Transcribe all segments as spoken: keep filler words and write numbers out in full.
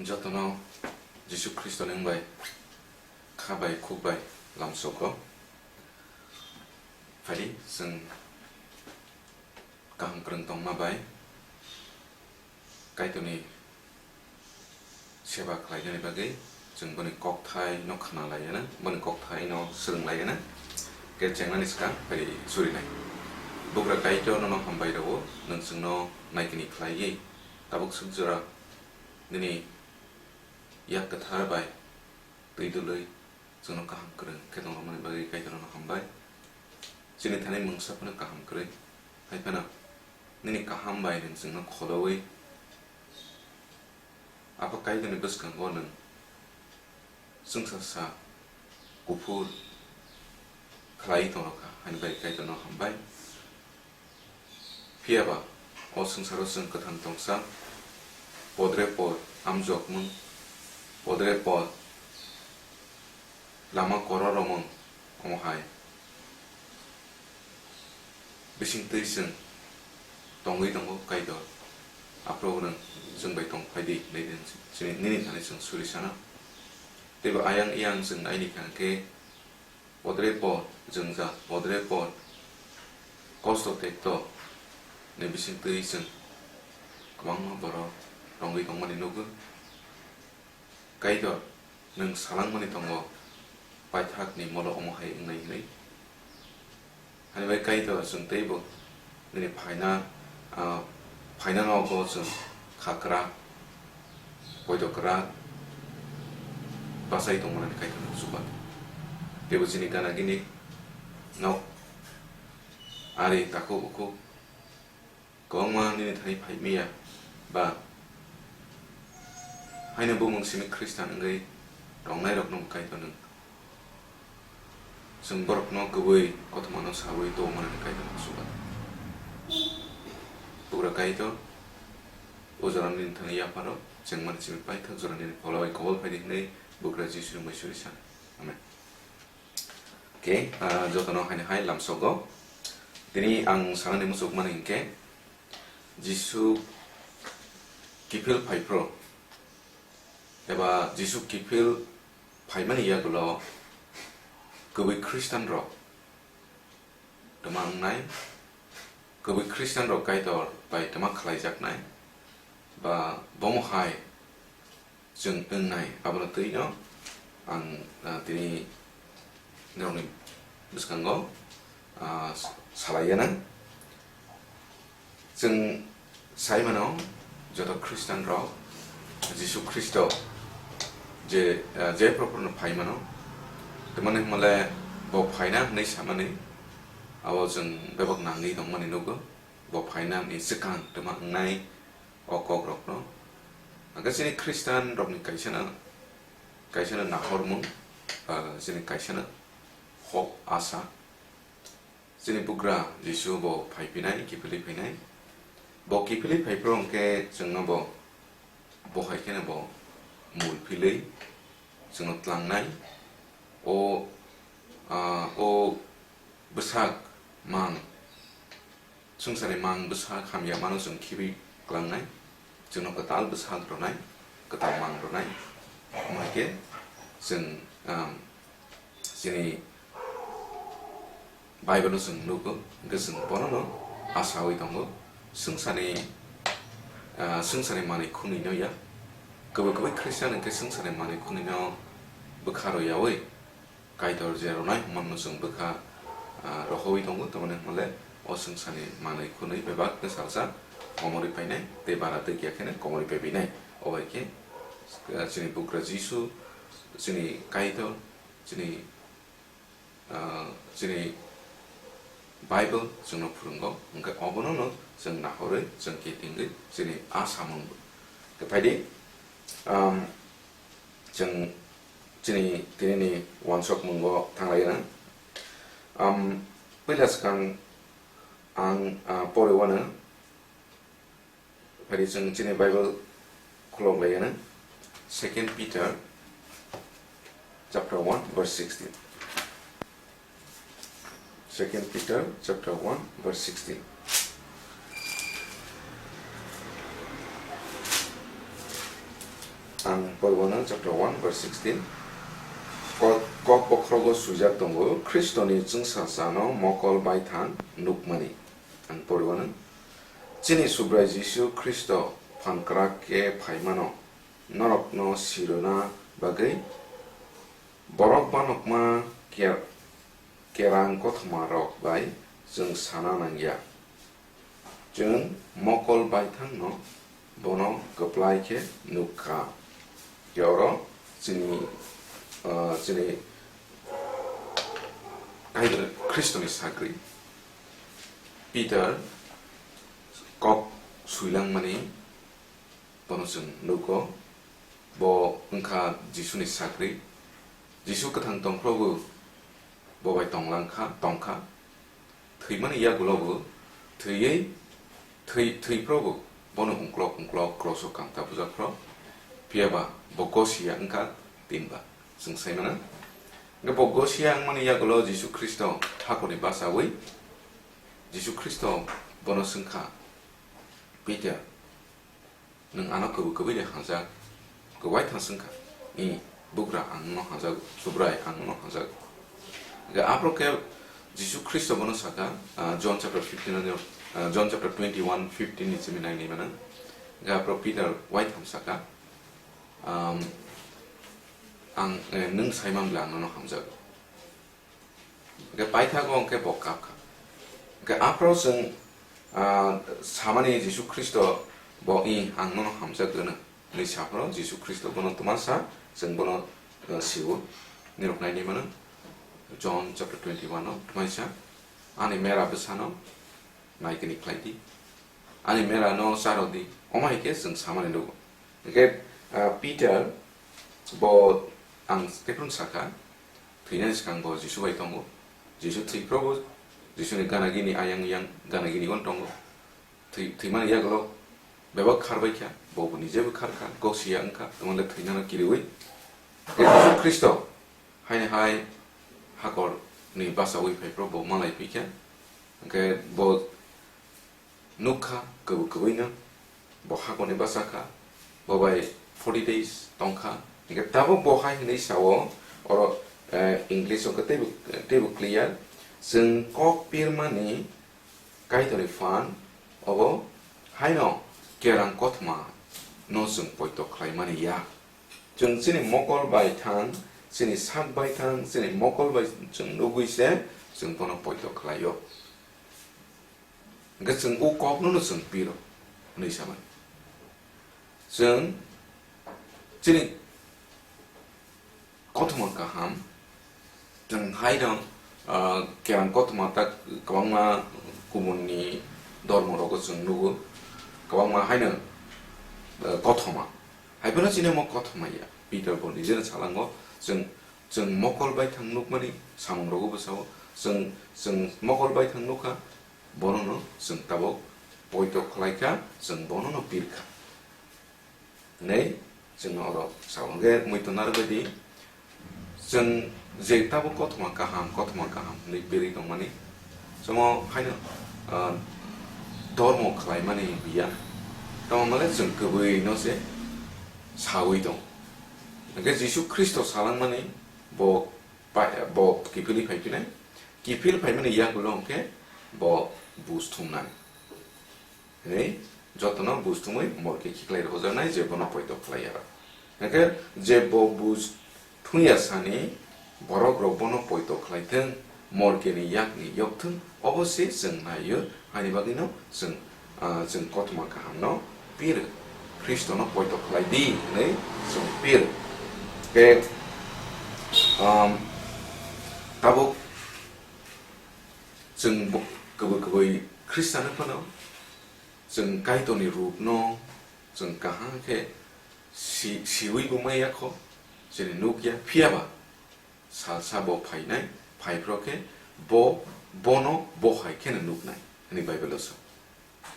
Jotono Jisu Khristoni wng bai kha bai khuk bai lamsogo. Phaidi chwng kaham kwrwng tongma bai Kaitorni seba khlainani bagwi chwng boni kokthai no khna lai ya na, boni kokthai no swrwng lai ya na. Khe chengnani swkang phaidi suri nai. Bugra Kaitor nono hambai rwo, nwng chwngno naikini khlaiwi tabuk swk jora nini yak kwthar bai twi dului chwngno kaham kwrwng khe tongmani bagwi Kaitorno hambai. Chini thani mungsa phano kaham kwrwi, hai phano nini kaham bai nwng chwngno kholowi Apha Kaitorni bwskango nwng chwngsasa kuphur khlai tongkha, haini bai Kaitorno hambai. Phiya ba o swngcharo chwng kwthang tongsa, podre pod amjokmung, podre pod lama kororomung, omo hai bisingtwi chwng tongwi tongo Kaitor. Aphuru nwng chwng bai tong phai di, nini thani chwng suri sana. Teibo ayang iyang chwng naini kha khe podre pod jwngjal, podre pod kosto tekto ni bisingtwi chwng kwbangma borok tongwi tongmani nukgo. Kaitor, nwng salangmani tongo, paithakni molo omo hai wngnai hwnwi. Hani bai Kaitor, chwng teibo nini phaina, ah, phaina nogo chwng kha kwrak, poito kwrak bachai tongmani Kaitorno chuba. Teibo chini gana gini nok ari takhuk bukhuk kwbangma nini thani phai maya ba haino bumung simi Khristan wngwi tongnairokno bo Kaitor nwng chwng borokno kwbwi kothomano sawi tongmani Kaitor chuba. Bugra Kaitor, o jora nini thani yapharo chengmani simi paithak jora nini phola bai kobol phaidi hwnwi bugra Jisu nwng bai suri sana. Amen. Khe, ah, jotono haino hai lamsogo. Tini ang sanani muchukmani hinkhe, Jisu kiphil phaiphru, eba Jisu kiphil phaimani yagulo kwbwi Khristanrok twma wngnai, kwbwi Khristanrok Kaitor bai twma khlaijaknai, ba bomo hai chwng wngnai, abono twino ang, ah, tini norokni bwskango, ah, salai gana. Chwng sai mano, joto Khristanrok Jisu Khristo je, ah, je phuru phuru no phai mano, tamani hwnmale bo phaina hwnwi samani, abo chwng bebak nangwi tongmani nukgo. Bo phainani swkang twma wngnai o kokrokno. Hwnkhe chini Khristanrokni kaisano, kaisano nahormung, ah, chini kaisano hok asa. Chini bugra Jisu bo phai phinai, kiphilwi phainai. Bo kiphilwi phai phuru hwnkhe chwngno bo, bo hai kheno bo mul philwi chwngno tlangnai. O, ah, o bwsak mang, swngcharni mang bwsak hamya mano chwng khibi klangnai, chwngno kwtal bwsak rwnai, kwtal mang rwnai. Omo hai khe chwng, um, chini Bible-o chwng nugo, hwnkhe chwng bonono achawi tongo. Swngcharni, ah, swngcharni manwi khwnwino ya. Kwbwi kwbwi Khristian hwnkhe swngcharni manwi khwnwino bwkha rw yaui Kaitor je rwnai hwnmano chwng bwkha, ah, rohorwi tongo, tamoni hwnmale o swngcharni manwi khwnwi bebak khe salsa komorwi painai tei bara twi kiya kheno komorwi paibainai. O bai khe, ah, chini bugra Jisu, chini Kaitor, chini, ah, chini Bible chwngno phwrwngo, hwnkhe obonono chwng nahorwi, chwng kitingwi chini a samung bo. Khe phaidi, um, chwng chini tinini uansukmungo thanglaina. Um, puila swkang ang, ah, porwi uanw. Phari chwng chini Bible khulok lai gana, Second Peter chapter one verse sixteen. Second Peter chapter one verse sixteen. Ang poribano chapter one verse sixteen. Kok, kok bokhrogo swijak tongo, Khristoni chwngsachano mokol baithang nukmani. Ang poribano, chini Subrai Jisu Khristo phan kwrak khe phaimano norokno sirwna bagwi borok banokma ker-, kerang kothoma rok bai chwng sana nangya. Chwng mokol baithangno bono kwplai khe nuk kha. Khe oro chini, ah, chini Kaitor Khristoni sagri Peter kok swilang mani bono chwng nugo. Bo wngkha Jisuni sagri. Jisu kwthang tongphrobo bo bai tonglang kha, tong kha. Thwimani yagulobo thwiwi, thwi-, thwiphrobo bono ungklok ungklok kroso kamta bujaphro. Phiyaba bo gosiya wngkha tinba. Chwng sai mano. Hwnkhe bo gosiya wngmani yagulo Jisu Khristo hakorni bachaui Jisu Khristo bono swngkha, Peter, nwng ano kwbwi kwbwi de hamjak? Kwbai thang swngkha, i, bugra ang nono hamjago, Subrai ang nono hamjago. Hwnkhe aphro khe Jisu Khristo bono saka, ah, John chapter fifteen ano, ah, John chapter twenty-one fifteen ni simi nai nai mano. Hwnkhe aphro Peter uaitham saka, um, ang, eh, nwng sai man bwle ang nono hamjago. Hwnkhe paithago hwnkhe bo kap kha. Hwnkhe aphro chwng, ah, samani Jisu Khristo bo, "I, ang nono hamjak gwnang," hwnwi saphro Jisu Khristo bono twma sa, chwng bono, ah, sio. Nirok naini mano, John chapter twenty-one o twmai sa, "Ani mera bwsano naikini khlai di. Ani mera no charo di." Omo hai khe chwng samani nugo. Hwnkhe, ah, Peter bo ang teiphru sakha, thwinani swkang bo Jisu bai tongo. Jisu thwiphrobo Jisuni gana gini ayang yang gana gini gon tongo. Thwi-, thwimani yagulo bebak kharbai kha, bo bo nijebo kharkha, gosiya wngkha, tongmole thwinano kiriwi. Jisu Khristo haini hai hakorni bachaui phaiphro bo malai phikha. Hwnkhe bo nukha, kwbwi kwbwino bo hakorni bachakha, bo bai forty days tongkha. Hwnkhe tabuk bo hai hwnwi sao, oro, eh, English o khe teibo, teibo clear, chwng kok pirmani Kaitorni phan, obo haino kerang kothoma no chwng poito khlaimani ya. Chwng chini mokol bai thang, chini sak bai thang, chini mokol bai chwng nugwi se chwng bono poito khlaio. Hwnkhe chwng o kokno no chwng piro hwnwi samani. Chwng chini kothoma kaham, chwng hai rok, ah, kerang kothoma tak kwbangma kubunni dormo rogo chwng nugo, kwbangma haino, ah, kothoma. Hai phano chini omo kothoma ya. Peter bo nijeno salango, chwng, chwng mokol bai thang nukmani samung rogo bwsao, chwng, chwng mokol bai thang nukha, bono no chwng tabuk poito khlai kha, chwng bono no pir kha. Hwnwi chwng oro sao. Hwnkhe muitu narwk bai di, chwng je tabuk kothoma kaham, kothoma kaham hwnwi birwi tongmani, chwngno haino, ah, dormo khlaimani biya, tamo male chwng kwbwino se saui tong. Hwnkhe Jisu Khristo salangmani bo pai-, bo kiphilwi phai phinai, kiphil phaimani yagulo hwnkhe bo buj thumnai. Hwnwi jotono buj thumwi morke khiklai rohorjaknai je bono poito khlai ya rok. Hwnkhe je bo buj thung ya sani borok rok bono poito khlai thung, morkeni yakni yok thung, obo se chwng nai-o, haini bagwino chwng, ah, chwng kothoma kahamno pir, Khristono poito khlai di hwnwi chwng pir. Khe, um, tabuk chwng bo-, kwbwi kwbwi Khristiano phano chwng Kaitorni rupno chwng kaham khe si-, siwi bo maya kho, chini nuk ya, phiya ba salsa bo phainai, phaiphro khe bo, bono bo hai kheno nuknai hwnwi Bible-o sa.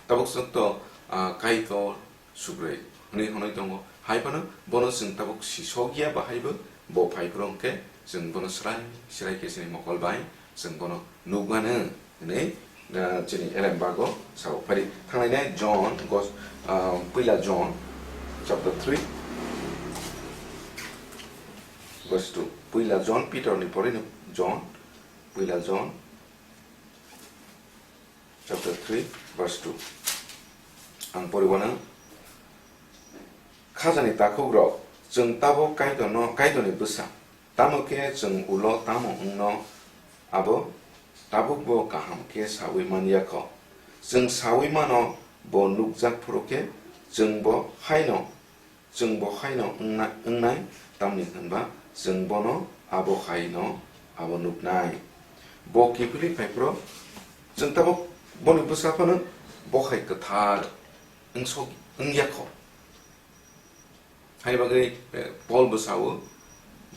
Tabuk chwng to, ah, Kaitor, Subrai hwnwi hwnwi tongo. Hai phano bono chwng tabuk sisok ya bahai bo, bo phaiphro hwnkhe chwng bono srai srai khe chini mokol bai chwng bono nukmano hwnwi, ah, chini elem bago sao. Phari thanglainai John, gos-, ah, puila John chapter three, Verse two. Puila John Peter ni porino John, Puila John chapter three, verse two. Ang poriwano, khajani takhukrok, chwng tabuk Kaitorno, Kaitorni bwsa, tamo khe chwng ulo tamo wngno abo tabukbo kaham khe saui man ya kho. Chwng saui mano bo nukjak phuru khe chwngbo haino Chwng bo haino wngna-, wngnai, tamni hwn ba chwng bono abo haino abo nuknai. Bo kiphilwi phai phuru chwng tabuk boni bwsa phano bo hai kwthar wngsok wngya kho. Hai bagwi, eh, Paul bo sao,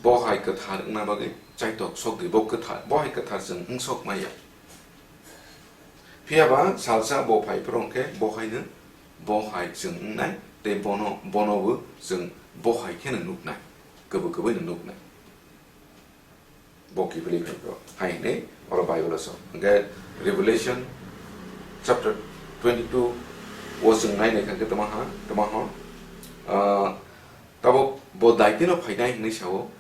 bo hai kwthar wngna bagwi chaitok sokdi, bo kwthar, bo hai kwthar chwng wngsok maya. Phiya ba salsa bo phai phuru hwnkhe bo haino bo hai chwng wngnai, tei bono, bonobo chwng bo hai kheno nuknai, kwbwi kwbwino nuknai. Bo kiphilwi phai phuru hai hwnwi oro Bible-o sa. Hwnkhe Revelation chapter twenty-two o chwng nai nai kha khe tamo ha, tamo ho, ah, tabuk bo daitino phainai hwnwi sao.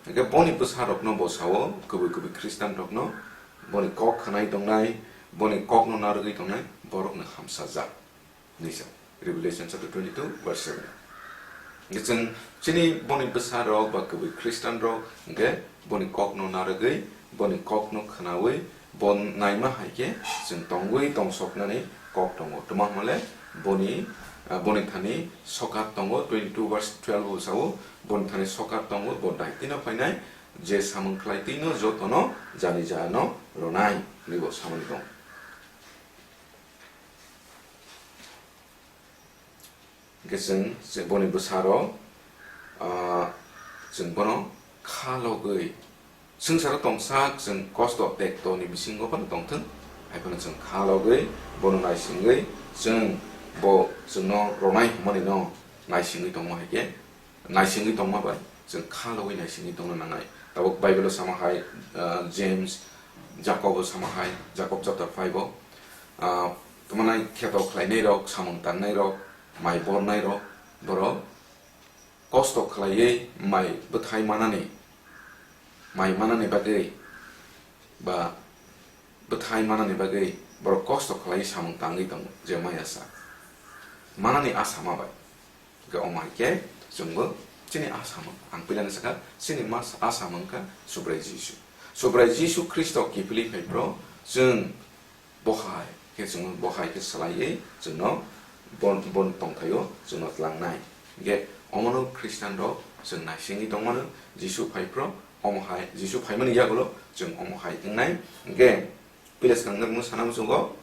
Hwnkhe boni bwsarokno bo sao, kwbwi kwbwi Khristanrokno, boni kok khwnai tongnai, boni kokno narwgwi tongnai, borokno hamsajak, hinwi sa. Revelation chapter twenty-two, verse seven. Hwnkhe chwng chini boni bwsarok ba kwbwi Khristanrok, hwnkhe boni kokno narwgwi, boni kokno khwnaui, bo naima hai khe chwng tongwi tongsoknani kok tongo. Twma hwnle boni, ah, boni thani sokat tongo, twenty-two verse twelve o sao, boni thani sokat tongo, bo daitino phainai, je samung khlai twino jotono jani jano rwnai, hwnwi bo samani tongo. Hwnkhe chwng, chwng boni bwsarok, ah, chwng bono kha logwi, swngcharo tongsak chwng kosto tekto ni bisingo phano tongthwng, hai phano chwng kha logwi, bono naisingwi, chwng bo chwngno ronai hwnmani no naisingwi tongma hai khe, naisingwi tongma bai chwng kha logwi naisingwi tongna nangnai. Tabuk Bible-o sama hai, ah, James, Jakob-o sama hai, Jakob chapter five-o, ah, tamo nai kheto khlainairok, samung tangnairok, mai bornairok, borok kosto khlaiwi mai bwthai manani, mai manani bagwi ba bwthai manani bagwi borok kosto khlaiwi samung tangwi tongo, je maya sa manani asa ma bai. Hwnkhe omo hai khe chwngbo chini asa mang, ang puilano sakha, chini mas-, asa mang kha Subrai Jisu. Subrai Jisu Khristo kiphilwi phai phuru chwng bo hai khe chwngno bo hai khe swlaiwi chwngno bon, bon tongthaio chwngno tlangnai. Hwnkhe omono Khristanrok chwng naisingwi tongmano, Jisu phai phuru omo hai, Jisu phaimani yagulo chwng omo hai wngnai. Hwnkhe puila swkang nukmung sana muchungo,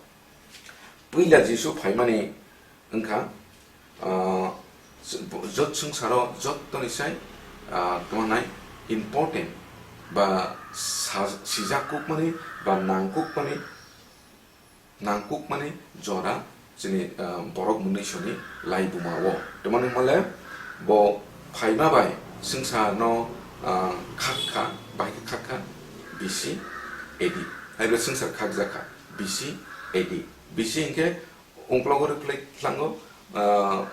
puila Jisu phaimani wngkha, ah, jot swngcharo jottoni sai, ah, tamo nai important ba sa-, sijak kukmani ba nang kukmani, nang kukmani jora chini, ah, borok mwnwisoni laibuma o. Tamani hwnle bo phaima bai swngcharno, ah, khak kha, bahai khe khak kha B C A D. Hai bo swngchar khakjak kha B C A D. B C hinkhe ungklogo rwkhlai thlango, ah,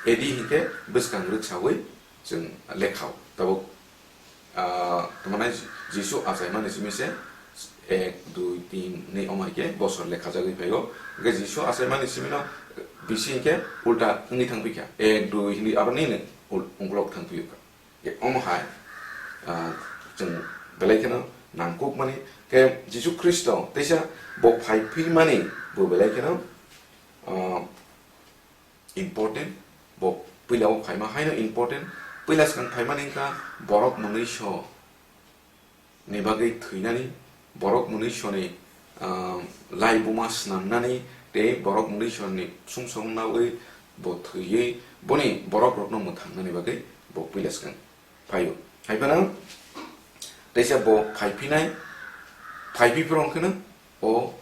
A D hinkhe bwskang rwksaui chwng lekhao. Tabuk, ah, tamo nai Jisu achaimani simi se ek, dui, tin hinwi omo hai khe bosor lekhajagwi phaio. Hwnkhe Jisu achaimani simino B C hinkhe ulta wngwi thangphi kha. Ek, dui hinwi aro nini ul-, ungkolok thangphi kha. Hwnkhe omo hai, ah, chwng belai kheno nangkukmani. Khe Jisu Khristo teisa bo phai phimani bo belai kheno, ah, important, bo puila o phaima haino important. Puila swkang phaimani wngkha borok mwnwiso ni bagwi thwinani, borok mwnwisoni, ah, laibuma snamnani tei borok mwnwisoni sumsok wngnaui bo thwiwi boni borokrokno mwthangnani bagwi bo puila swkang phaio. Hai phano teisa bo phai phinai, phai phi phuru wngkheno o,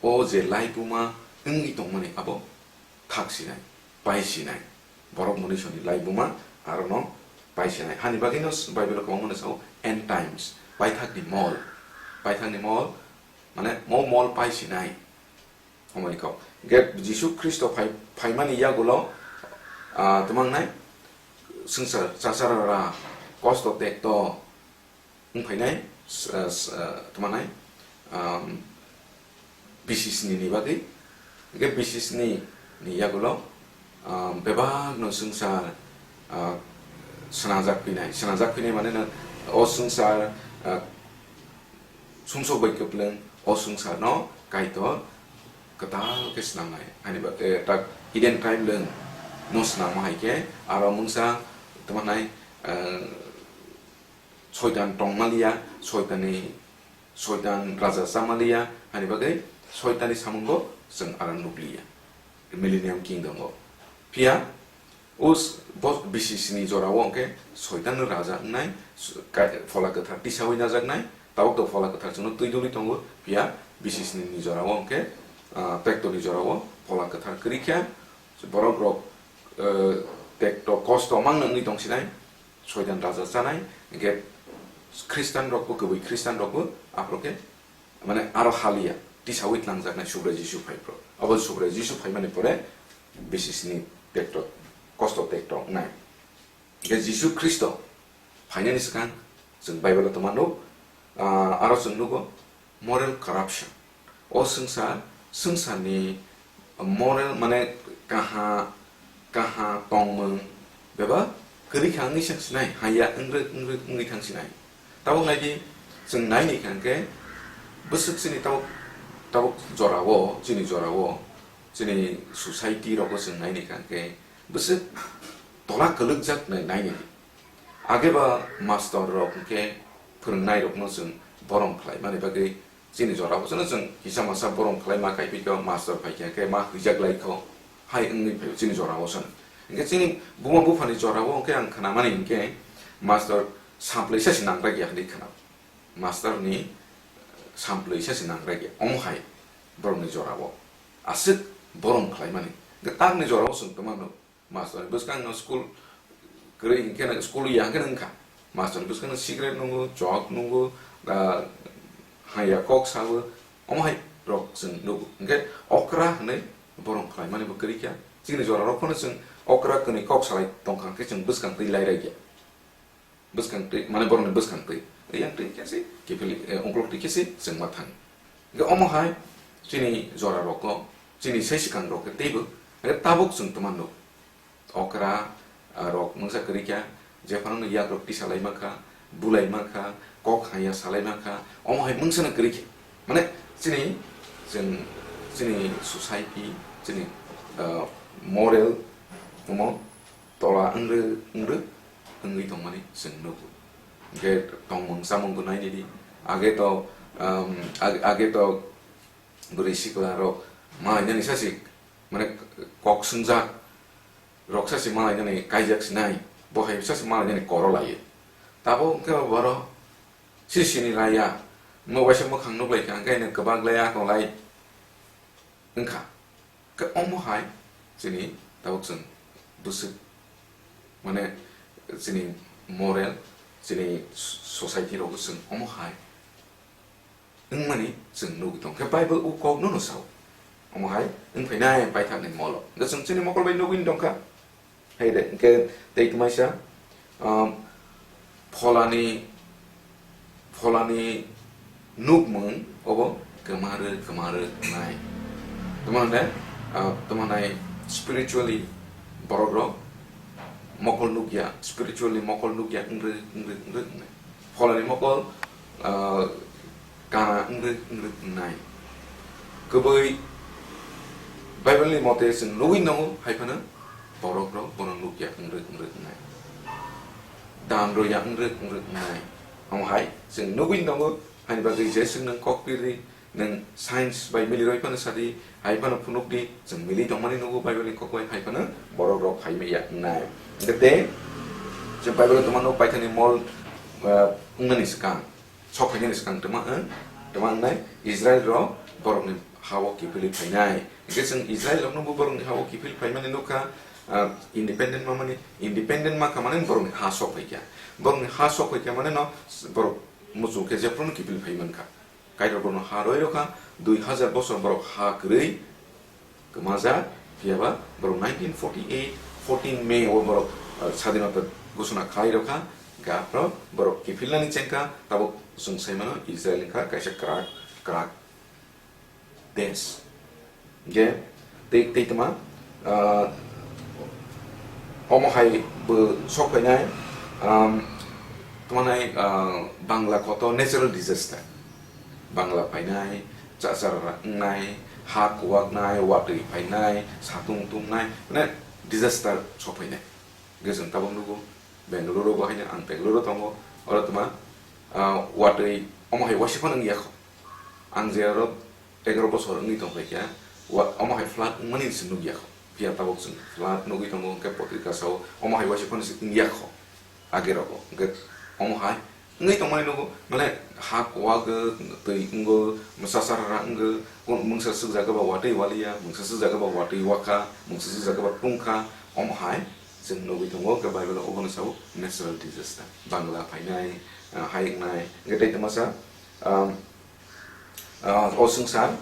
o je laibuma wngwi tongmani abo thak sinai, pai sinai. Borok mwnwisoni laibuma arono pai sinai. Hani bagwino Bible-o kwbangmano sao end times, paithakni mol. Paithakni mol, mane mo mol pai sinai. Omo ni kok. Hwnkhe Jisu Khristo phai-, phaimani yagulo, ah, tamo wngnai, swngchar chachara ra, kosto tekto wng phainai, s-, s-, tma nai, um, bisi sni ni bagwi. Hwnkhe bisi sni ni yagulo, um, bebak no swngchar, uh, swnajak phinai, swnajak phinai mane no o swngchar, uh, sumsok bai kwplwng o swngchar no Kaitor kwtal khe swnamnai. Ani ba, eh, tak hidden time lwng no swnamma hai khe aro mungsa tma nai, eh, Soitan tongmaliya, Soitanni, Soitan raja chamaliya, hani bagwi Soitanni samungo chwng aro nukliya. Millennium Kingdom o. Phiya, us-, bo bisi sni jorao hwnkhe Soitan raja wngnai, s-, ka-, Phola Kwthar tisawi najaknai, tabuk to Phola Kwthar chwngno twi duli tongo, phiya bisi sni ni jorao hwnkhe, ah, tekto ni jorao Phola Kwthar kwrwi khe, borok rok, eh, tekto kosto mangno wngwi tongsinai, Soitan raja chanai, hwnkhe Khristan rokbo, kwbwi Khristan rokbo aphuru khe, mane, aro haliya, tisawi tlangjaknai Subrai Jisu phai phuru. Abo Subrai Jisu phaimani pore bisi sni tekto, kosto tekto wngnai. Hwnkhe Jisu Khristo phainani swkang chwng Bible-o tongma nuk, ah, aro chwng nugo, moral corruption. O swngchar, swngcharni moral, mane, kaha, kaha tongmung bebak kwrwi kha wngwi sangsinai, haya wngrwk wngrwk wngwi thangsinai. Tabuk naidi, chwng naini kha hwnkhe bwswk chini tabuk, tabuk jorao, chini jorao, chini society rogo chwng naini kha hwnkhe bwswk tola kwlwkjak nai, naini. Age ba master rok hwnkhe phwrwngnairokno chwng borom khlaimani bagwi chini jorao sono chwng kisa masa borom khlaima kaiphikhe master phaikha khe ma hwijak laikho hai wngwi phaio chini jorao sono. Hwnkhe chini buma buphani jorao hwnkhe ang khnamani hwnkhe master samplwisa se nangrakya hinwi khna. Master ni samplwisa se nangrakya. Omo hai borokni jorao aswk borom khlaimani. Hwnkhe tamni jorao chwng tongmano. Master ni bwskang no school kwrwi hwnkhe no, school ya hwnkhe no wngkha. Master ni bwskang no cigarette nungo, chok nungo, ah, haya kok sao, omo hai rok chwng nugo. Hwnkhe okra hwnwi borom khlaimani bo kwrwi kha. Chini jora rok phano chwng okra kwnwi kok salai tongkha hwnkhe chwng bwskang twi lairaikya. Bwskang twi, mane borokni bwskang twi. Yang twi khe se kiphilwi, eh, ungkuluk twi khe se chwng ma thang. Hwnkhe omo hai chini jora rok o, chini sai swkang rok khe teibo, hwnkhe tabuk chwng tongma nuk. Okra, ah, rok mungsa kwrwi kha, jephano no yak rok tisa lai mankha, bulai mankha, kok haya salai mankha, omo hai mungsa no kwrwi kha. Mane chini, chwng, chini society, chini, ah, moral, omo tola wngrwk wngrwk wngwi tongmani chwng nugo. Hwnkhe tongmung chamung bo nainidi. Age to, um, ag-, age to bwrwi sikla rok malainani sasi, mane, kok swngjak rok sasi malainani kaijak sinai, bo hai sasi malainani koro laio. Tabuk hwnkhe boro sisini laiya, mo waisa mwkhang nuklaikha, hwnkhe no kwbak lai, ako lai wngkha. Khe omo hai chini tabuk chwng bwswk, mane, chini moral, chini society rogo chwng omo hai wngmani chwng nugwi tong khe Bible o kok no no sao. Omo hai wng phainai paithakni molo. Hwnkhe chwng chini mokol bai nugwi tongkha. Hai de, hwnkhe tei tmaisa, um, pholani, pholani nukmung obo kwmarwi, kwmarwi wngnai. Tamo hwnde, ah, tamo hwnai spiritually borok rok mokol nukya, spiritually mokol nukya wngrwi, wngrwi, wngrwi wngnai. Pholani mokol, ah, kana wngrwi, wngrwi wngnai. Kwbwi Bible ni mote chwng nugwi nango, hai phano borok rok bono nukya wngrwi, wngrwi wngnai. Dan rwya wngrwi, wngrwi wngnai. Omo hai chwng nugwi nango, haini bagwi je chwng nwng kok pirdi, nwng science bai milirwi phano sadi, hai phano phunukdi, chwng mili tongmani nugo Bible ni kok bai, hai phano borok rok phai maya wngnai. Hwnkhe tei chwng Bible o tongmano paithakni mol, ah, wngnani swkang, sok phainani swkang twma wng, twma wngnai Israel rok borokni ha-o kiphilwi phainai. Hwnkhe chwng Israel rokno bo borokni ha-o kiphilwi phaimani nukha, ah, independent mamani, independent mankha mane borokni ha sok phaikha. Borokni ha sok phaikha mane no borok muchung khe jephruno kiphilwi phai mankha. Kaitor bono ha roi rokha, dui hazar bosor borok ha kwrwi kwmajak, phiyaba borok nineteen forty-eight, fourteen May o borok, uh, sadinota ghosona khlai rokha, Kaphro borok kiphilnani chengkha, tabuk chwng sai mano Israel wngkha kaisa kwrak, kwrak desh. Hingkhe tei, tei tma, ah, omo hai bo sok phainai, um, tma nai, ah, Bangla koto natural disaster. Bangla phainai, chachar wngnai, ha kuwaknai, watwi phainai, satung tungnai, mane disaster sok phainai. Hingkhe chwng tabuk nugo, Bengaluru bo haino ang Bengaluru tongo, oro tma, ah, watwi omo hai waisa phano wngya kho. Ang je oro egaroh bosor wngwi tong phaikha, wa-, omo hai flood wngmani se nukya kho. Phiya tabuk chwng flood nugwi tongo, hwnkhe potrika sao, omo hai waisa phano se wngya kho. Age rogo, hwnkhe omo hai wngwi tongmani nugo, mane ha kuwago, twi wngo, mwsa sarara wngo, kun-, mungsa swkjago ba watwi waliya, mungsa swkjago ba watwi wakha, mungsa swkjago ba tungkha, omo hai chwng nugwi tongo, hwnkhe Bible o obono sao natural disaster, Bangla phainai, ah, hai wngnai, hwnkhe tei tma sa, um, ah, o swngchar,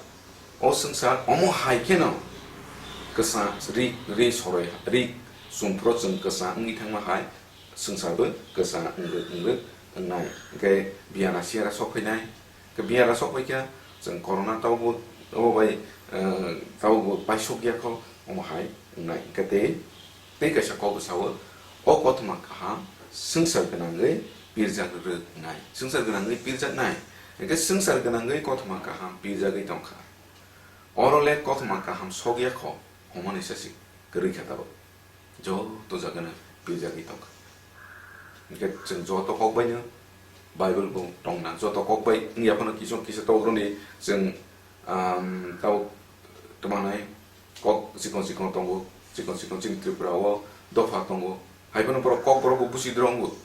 o swngchar omo hai kheno kwsa ri, ri soroi, ri chumphro chwng kwsa wngwi thangma hai, swngcharbo kwsa wngwi, wngwi wngnai. Hwnkhe biyara siyara sok phainai. Hwnkhe biyara sok phaikha, chwng corona tabukbo, obo bai, eh, tabukbo paisok ya kho, omo hai wngnai. Hwnkhe tei, tei kaisa kokbo sao, o kothoma kaham swngchar gwnangwi pirjak rwk wngnai. Swngchar gwnangwi pirjaknai. Hwnkhe swngchar gwnangwi kothoma kaham pirjagwi tongkha. Oro le kothoma kaham sok ya kho, hwnmani sasi kwrwi kha tabuk. Joto jagano pirjagwi tongkha. Hwnkhe chwng joto kok baino Bible bo tongna, joto kok bai wngya phano kisa kisa tokroni chwng, um, tabuk tongmanai kok chikon chikon tongo, chikon chikon chini Tripura o dopha tongo. Hai phano borok kok borok bo busi drongo.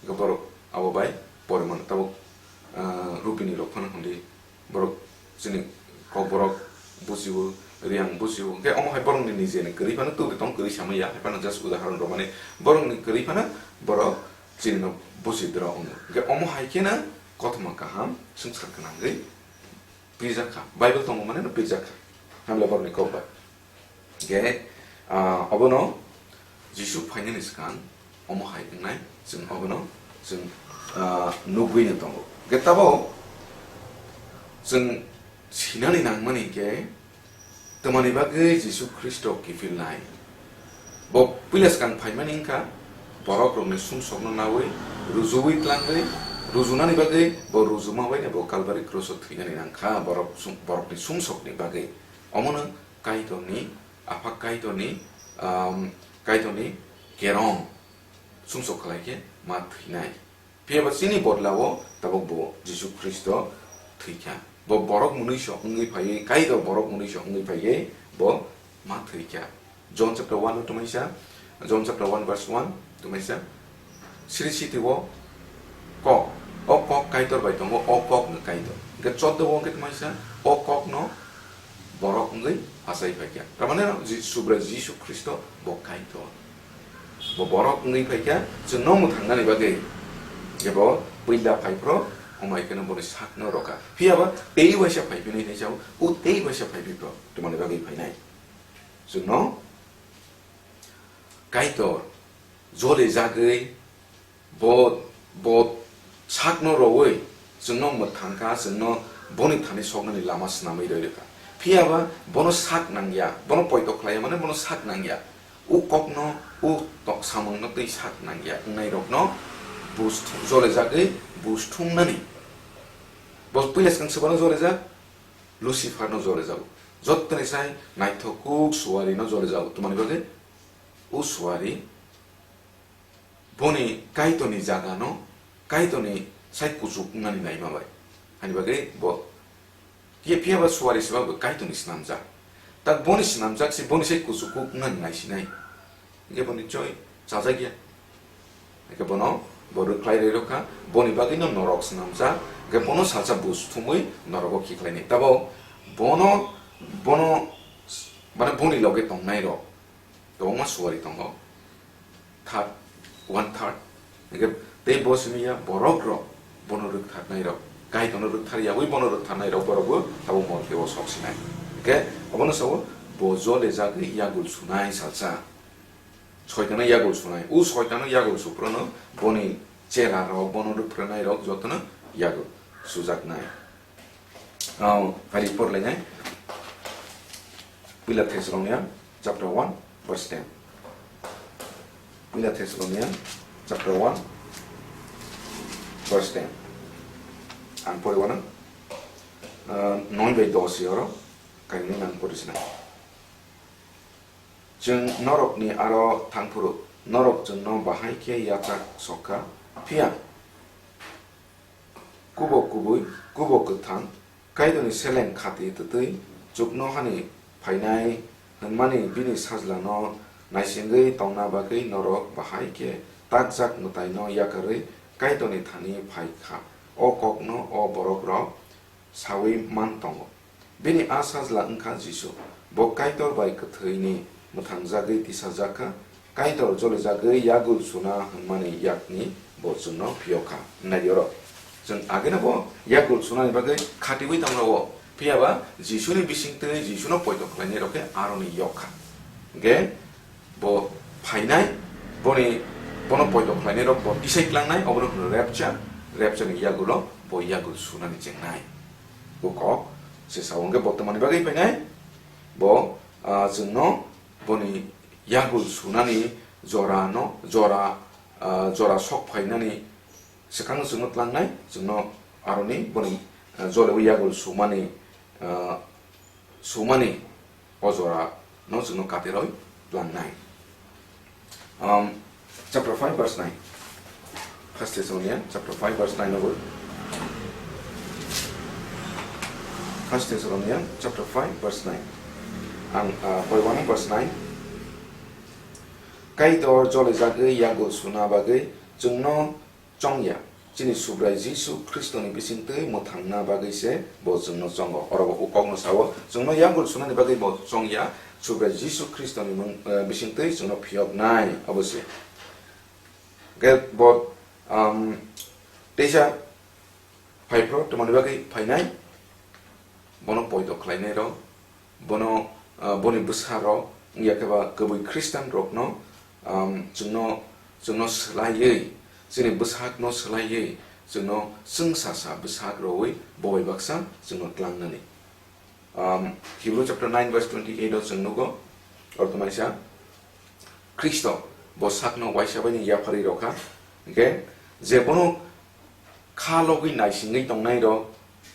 Hwnkhe borok abo bai poriman tabuk, ah, rupini rok phano hwnwi borok chini kokborok bujiwo, riyang bujiwo. Hwnkhe omo hai borokni nijeni kwrwi phano tubui tong kwrwi samaya, hai phano just udahoron rwmani borokni kwrwi phano borok chini no buji dra wngo. Hwnkhe omo hai kheno kothoma kaham swngchar gwnangwi pirjak kha, Bible tongo mane no pirjak kha, hamle borokni kok bai. Hwnkhe, ah, obono Jisu phainani swkang omo hai wngnai, chwng obono chwng, ah, nugwi no tongo. Hwnkhe tabuk chwng sinani nangmani hwnkhe, twmani bagwi Jisu Khristo kiphilnai? Bo puila swkang phaimani wngkha, borokrokni sumsokno naui, rujuui tlangwi, rujunani bagwi bo rujuma baino bo Kalbari kroso thwinani nangkha, borok sum-, borokni sumsokni bagwi. Omono Kaitorni, Apha Kaitorni, um, Kaitorni kerong sumsok khlai khe ma thwinai. Phiya ba chini bodlao tabuk bo Jisu Khristo thwikha. Bo borok mwnwiso wngwi phaiwi, Kaitor borok mwnwiso wngwi phaiwi bo ma thwikha. John chapter one o twmaisa, John chapter one verse one twmaisa, sri siti o kok, o kok Kaitor bai tongo, o kok no Kaitor. Hwnkhe choddo o hwnkhe twmaisa, o kok no borok wngwi achai phaikha. Tamani Ji-, Subrai Jisu Khristo bo Kaitor. Bo borok wngwi phaikha, chwngno mwthangnani bagwi. Je bo puila phaiphro, omo hai kheno boni sakno rwkha. Phiya ba tei waisa phaiphinai hinwi sao, o tei waisa phaiphipro, twmani bagwi phainai. Chwngno Kaitor jole jagwi bo, bo sakno rwui chwngno mwthangkha, chwngno boni thani soknani lama swnamwi rwi rwkha. Phiya ba bono sak nangya, bono poito khlaiya, mane bono sak nangya. O kokno, o tok samungno twi sak nangya wngnairokno buj thum-, jole jagwi buj thumnani. Bo puila swkang swbano jole jak, Lucifer no jole jago. Jottoni sai naithok kuk suari no jole jago. Twmani bagwi o suari boni Kaitorni jagano, Kaitorni sai kuchuk wngnani naima bai. Hani bagwi bo, phiya, phiya ba suari se ba bo Kaitorni snamjak. Tak boni snamjak se boni sai kuchuk kuk wngnani naisinai. Hingke boni choi chajak ya. Hingke bono bo rwkhlai rwi rwkha, boni bagwi no norok snamjak. Hingke bono salsa buj thumui norogo khiklainai. Tabo bono, bono, mane boni loge tongnai rok. Kwbangma suari tongo. Third, one third. Hingke tei bo simi ya borok rok, bono rwktharnai rok. Kaitorno rwkthar yaui bono rwktharnai rok borok bo abo morke o sok sinai. Hingke obono sao bo jole jagwi yagul sunai salsa. Soitano yagul sunai. U soitano yagul suprono boni chera rok, bono rwphwrwng nai rok jotono yagul sujaknai. Ang hari porlainai. Puila Thesalonia chapter one verse ten. Puila Thesalonia chapter one verse ten. Ang poriwano, ah, noi bai dos oro kainwi ang porisinai. Chwng norokni aro thangphuru norok chwngno bahai khe yachak sokha, phiya kubok kubui, kubok kwthang, Kaitorni seleng khati twtwi chuknohani phainai hwnmani bini sajlano naisingwi tongna bagwi norok bahai khe takjak mwtaino yakarwi Kaitorni thani phai kha. O kokno o borokrok saui man tongo. Bini a sajla wngkha Jisu. Bo Kaitor bai kwthwini mwthangjagwi tisajak kha. Kaitor jolijagwi yagul suna hwnmani yakni bo chwngno phiyok kha. Nai di oro. Chwng ageno bo yagul sunani bagwi khatiui tong rwo. Phiya ba Jisuni bisingtwi Jisuno poito khlainai rok khe aroni yok kha. Hwnkhe bo phainai, boni, bono poito khlainai rok bo tisai tlangnai, obono hwno rapture, rapture ni yagulo bo yagul sunani chengnai. Bo kok se sao hwnkhe bo tamani bagwi phainai, bo, ah, chwngno boni yagul sunani jorano, jora, ah, jora sok phainani swkang chwngno tlangnai, chwngno aroni boni, ah, jole o yagul sumani, ah, sumani o jora no chwngno katiroi tlangnai. Um, chapter five verse nine. First Thessalonians chapter five verse nine no bo. First Thessalonians chapter five verse nine. Ang, ah, poriwano verse nine. Kaitor jolijagwi yagul suna bagwi chwngno chongya, chini Subrai Jisu Khristoni bisingtwi mwthangna bagwi se bo chwngno chongo. Oro bo o kokno sao, chwngno yagul sunani bagwi bo chongya, Subrai Jisu Khristoni mung, eh, bisingtwi chwngno phiyoknai, obo se. Hwnkhe bo, um, teisa phaiphro, tamoni bagwi phainai, bono poito khlainai rok, bono, ah, boni bwsa rok, wngya khe ba kwbwi Khristan rokno, um, chwngno, chwngno swlaiwi, chini bwsakno swlaiwi, chwngno chwngsasa bwsak rwui bo bai baksa chwngno tlangnani. Um, Hebrew chapter nine verse twenty-eight o chwng nugo, orthomaisa, Khristo bo sakno waisa bai ni yapharwi rokha, hwnkhe je bono kha logwi naisingwi tongnai rok,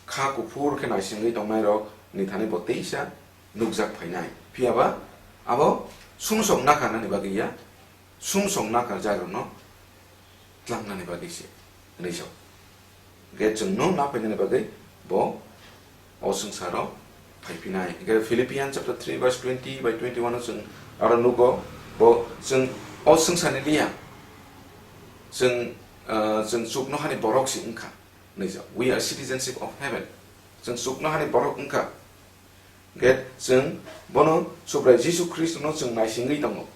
kha kuphur khe naisingwi tongnai rok ni thani bo teisa nukjak phainai. Phiya ba abo sumsok nakarnani bagwi ya, sumsok nakarjak rokno tlangnani bagwi se hwnwi sao. Hwnkhe chwngno naphainani bagwi bo o swngcharo phaiphinai. Hwnkhe Philippians chapter three verse twenty by twenty-one o chwng aro nugo, bo chwng o swngcharni liya, chwng, ah, chwng chuknohani borok se wngkha. Hwnwi sao. We are citizenship of heaven. Chwng chuknohani borok wngkha. Hwnkhe chwng bono Subrai Jisu Khristono chwng naisingwi tongo.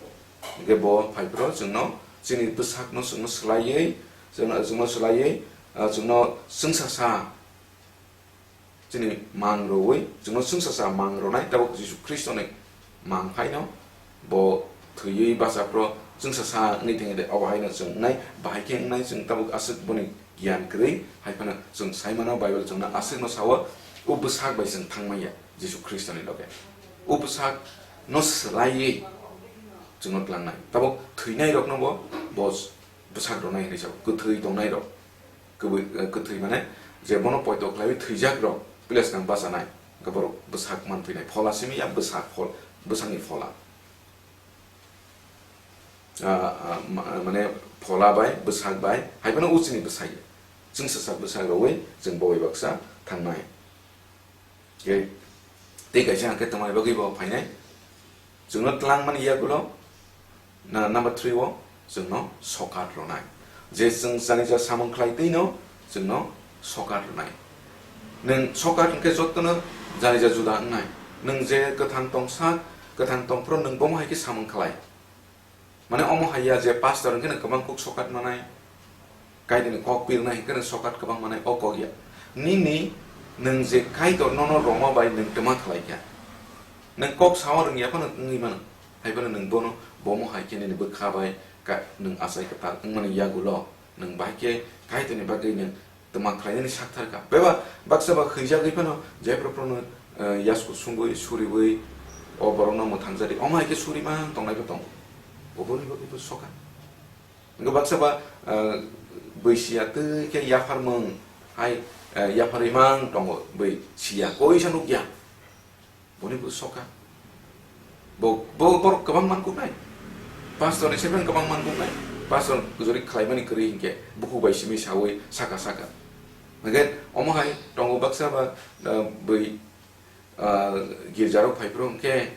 Hwnkhe bo phaiphro chwngno chini bwsakno chwngno swlaiwi, chwngno, chwngno swlaiwi, ah, chwngno chwngsasa chini mang rwui, chwngno chwngsasa mang rwnai tabuk Jisu Khristoni mang phaino bo thwiwi bachaphro chwngsasa wngwi thangya de, obo haino chwng wngnai, bahai khe wngnai chwng tabuk aswk boni giyan kwrwi, hai phano chwng sai mano, Bible chwngno aswkno sao, o bwsak bai chwng thang manya Jisu Khristoni loge. O bwsakno swlaiwi chwngno tlangnai. Tabuk thwinairokno bo, bo bwsak rwnai hinwi sao, kwthwi tongnairok. Kwbwi, eh, kwthwi mane je bono poito khlaiwi thwijakrok, pila swkang bachanai. Hwnkhe borok bwsak man thwinai. Phola simi ya bwsak phol-, bwsakni phola. Ah, ah, ma-, mane phola bai, bwsak bai, hai phano uchini bwsai. Chwngsasa bwsak rwui chwng bo bai baksa thangnai. Tei, tei kaisa hwnkhe tongmani bagwi bo phainai. Chwngno twlangmani yagulo, na, number three o, chwngno sokat rwnai. Je chwng janija samung khlai twino, chwngno sokat rwnai. Nwng sokat hwnkhe jotono janija juda wngnai. Nwng je kwthang tongsak, kwthang tongphuru nwng bomo hai khe samung khlai. Mane omo hai ya je pastor hwnkhe nwng kwbang kuk sokat manai, Kaitorni kok pirnai hwnkhe nwng sokat kwbang manai, o kok ya. Nini nwng je Kaitor nono rwma bai nwng twma khlai kha. Nwng kok sao rwngya phano wngwi mano. Hai phano nwng bono bomo hai khe nini bwkha bai ka-, nwng achai kwtal wngmani yagulo nwng bahai khe Kaitorni bagwi nwng twma khlainani sakthar kha. Beba baksa ba hwijagwi phano jephru phano, eh, yasku sungwi suriwi o borokno mwthangjadi, omo hai khe suri mang tongnai bo tongo. Oborni bagwi bo soka. Hwnkhe baksa ba, eh, bwisiya twi khe yapharmung hai, eh, yapharwi mang tongo, bwisiya koisa nukya. Boni bo soka. Bo, bo, borok kwbang mankuknai. Pastor ni saiman kwbang mankuknai. Pastor kujuri khlaimani kwrwi hinkhe bukhuk bai simi sawi saka saka. Hwnkhe omo hai tongo baksa ba, ah, bwi, ah, girjarok phaiphuru hwnkhe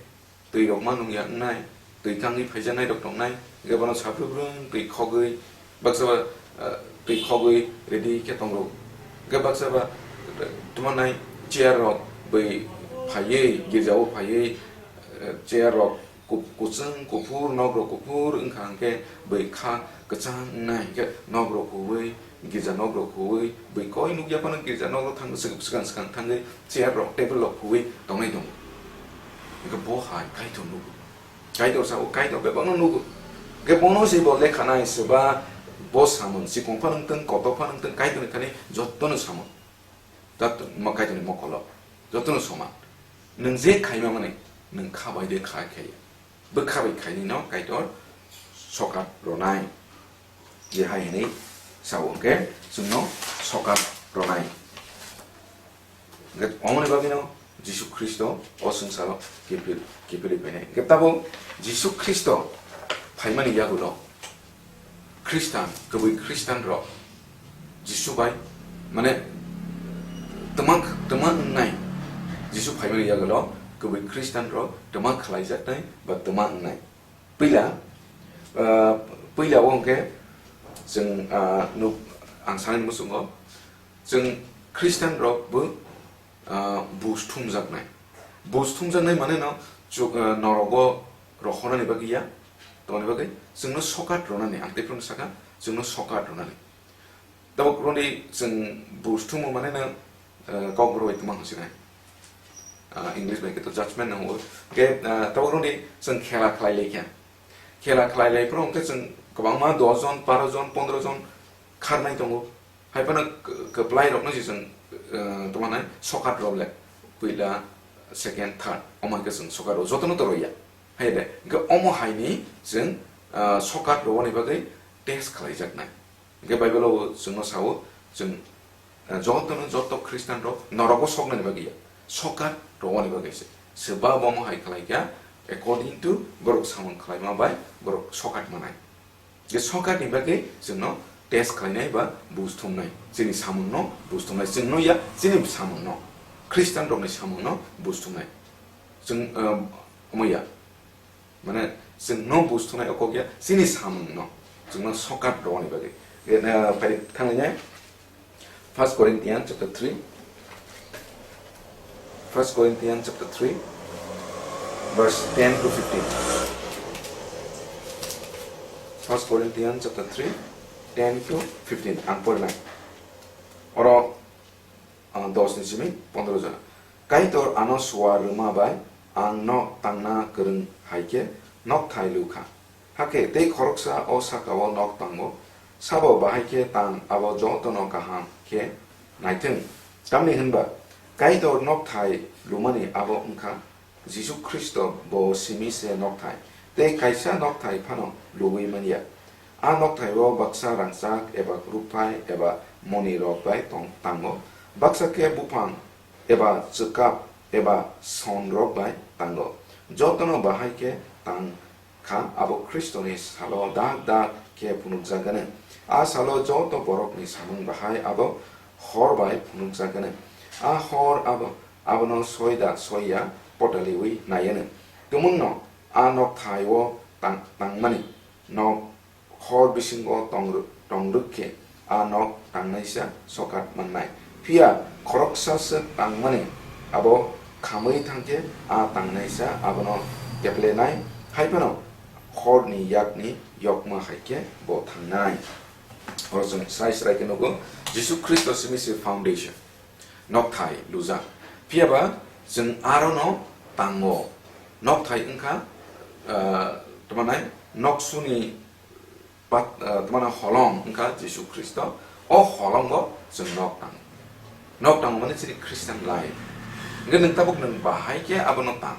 twi rok ma nungya wngnai, twi kangwi phaijaknai rok tongnai, hwnkhe bono saphuru phuru twi khogwi baksa ba, ah, twi khogwi ready khe tongo. Hwnkhe baksa ba, eh, tuma nai chair rok bai phaiwi, girjao phaiwi, eh, chair rok ku-, kuchung kuphur, nok rok kuphur wngkha hwnkhe bai kha kwchang wngnai, hwnkhe nok rok huwi, girja nok rok huwi, bai koi nukya phano girja nok rok thang swk-, swkang swkang thangwi chair rok table rok huwi tongnai tongo. Hwnkhe bo hai Kaitor nugo. Kaitor sao, Kaitor bebakno nugo. Hwnkhe bono se bo lekha nai, se ba bo samung, sikong phano wngtong, kotor phano wngtong, Kaitorni thani jotono samung. Tat-, mo-, Kaitorni mokolo jotono soman. Nwng je khaima mani, nwng kha bai de kha khe ya. Bo kha bai khaini no Kaitor sokat ronai. Je hai hinwi sao hwnkhe chwngno sokat ronai. Hwnkhe omoni bagwino Jisu Khristo o swngcharo kiphil-, kiphilwi phainai. Hwnkhe tabuk Jisu Khristo phaimani yagulo Khristan, kwbwi Khristan rok Jisu bai, mane, twma, twma wngnai, Jisu phaimani yagulo kwbwi Khristan rok twma khlaijaknai ba twma wngnai. Puila, ah, puila o hwnkhe chwng, ah, nuk-, ang sanani muchungo, chwng Khristan rok bo, ah, buj thumjaknai. Buj thumjaknai mane no chu-, ah, norogo rohornani bagwi ya, tongni bagwi chwngno sokat ronani, ang tei phano saka, chwngno sokat ronani. Tabuk roni chwng buj thumo mane no, eh, kok roi tongma hwnsinai. Ah, English bai khe to judgment no hwngo. Hwnkhe, ah, tabuk roni chwng khela khlai lai kha. Khela khlai lai phuru hwnkhe chwng kwbangma dos jon, baro jon, pondro jon kharnai tongo. Hai phano k-, kwplai rokno se chwng, eh, tongma nai sokat rw le. Puila, second, third. Omo hai khe chwng sokat rw jotono to rw ya. Hai de. Hwnkhe omo hai ni chwng, ah, sokat rwani bagwi test khlai jaknai. Hwnkhe Bible o chwngno sao, chwng, eh, jotono, joto Khristan rok norogo soknani bagwi ya, sokat rwani bagwi se. Swba bomo hai khlai kha, according to borok samung khlaima bai borok sokat manai. Je sokat ni bagwi chwngno test khlainai ba buj thumnai, chini samungno buj thumnai, chwngno ya, chini samungno, Khristan rokni samungno buj thumnai. Chwng, eh, omo ya. Mane, chwngno buj thumnai o kok ya, chini samungno. Chwngno sokat rwani bagwi. E, na, phai thangwi nai. First Corinthians chapter three. First Corinthians chapter three, verse ten to fifteen. First Corinthians chapter three, ten to fifteen. Ang porinai. Oro, ah, dos ni simi pondro jona. Kaitor ano suar rwma bai ang nok tangna kwrwng hai khe nok thai lu kha. Hakhe tei khoroksa o saka-o nok tango, sabo bahai khe tang abo jotono kaham khe naithwng. Tamni hwnba Kaitor nok thai lumani abo wng kha Jisu Khristo, bo simi se nok thai, tei kaisa nok thai phano luwi man ya. A nok thai-o baksa rangchak eba rukphai eba moni rok bai tong-, tango, baksa khe buphang eba chwkap eba son rok bai tango. Jotono bahai khe tang kha, abo Khristoni salo dak dak khe phunukjagano. A salo joto borokni samung bahai abo hor bai phunukjagano. A hor abo, abono soi da soi ya potaliwi naiano. Tumungno a nok thai-o tang-, tangmani nok hor bisingo tong-, tong rwk khe a nok tangnaisa sokat mannai. Phiya khoroksa swk tangmani abo khamwi thang khe a tangnaisa abono keplenai, hai phano horni yakni yokma hai khe bo thangnai. Oro chwng srai srai khe nugo, Jisu Khristo simi se foundation. Nokthai lujak. Phiya ba chwng arono tango. Nokthai wngkha, ah, tamo nai noksuni Pat-, ah, tma no holong wngkha Jisu Khristo, o holongo chwng nok tango. Nok tango mane chini Christian life. Hwnkhe nwng tabuk nwng bahai khe abono tang.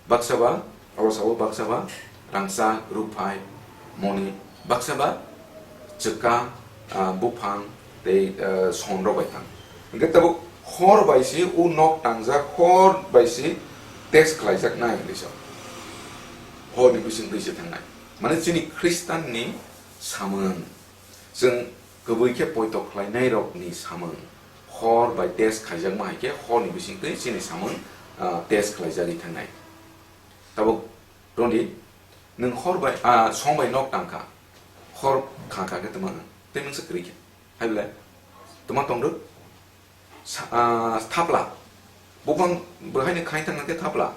Baksa ba, oro sao baksa ba, rangchak, rukphai, moni, baksa ba, chwka, ah, buphang, tei, ah, son rok bai tang. Hwnkhe tabuk hor bai se o nok tangjak, hor bai se test khlaijak nai hinwi sa. Hor ni bising twi se thangnai. Mane chini Khristan ni samung, chwng kwbwi khe poito khlainai rok ni samung, hor bai test khaijakma hai khe hor ni bising twi chini samung, ah, test khlaijagwi thangnai. Tabuk rwndi, nwng hor bai, ah, song bai nok tang kha, hor kha kha khe tma, tei mungsa kwrwi khe. Hai belai, tma tong rw? Sa-, ah, thapla. Buphang bo haino khai thang khe thapla.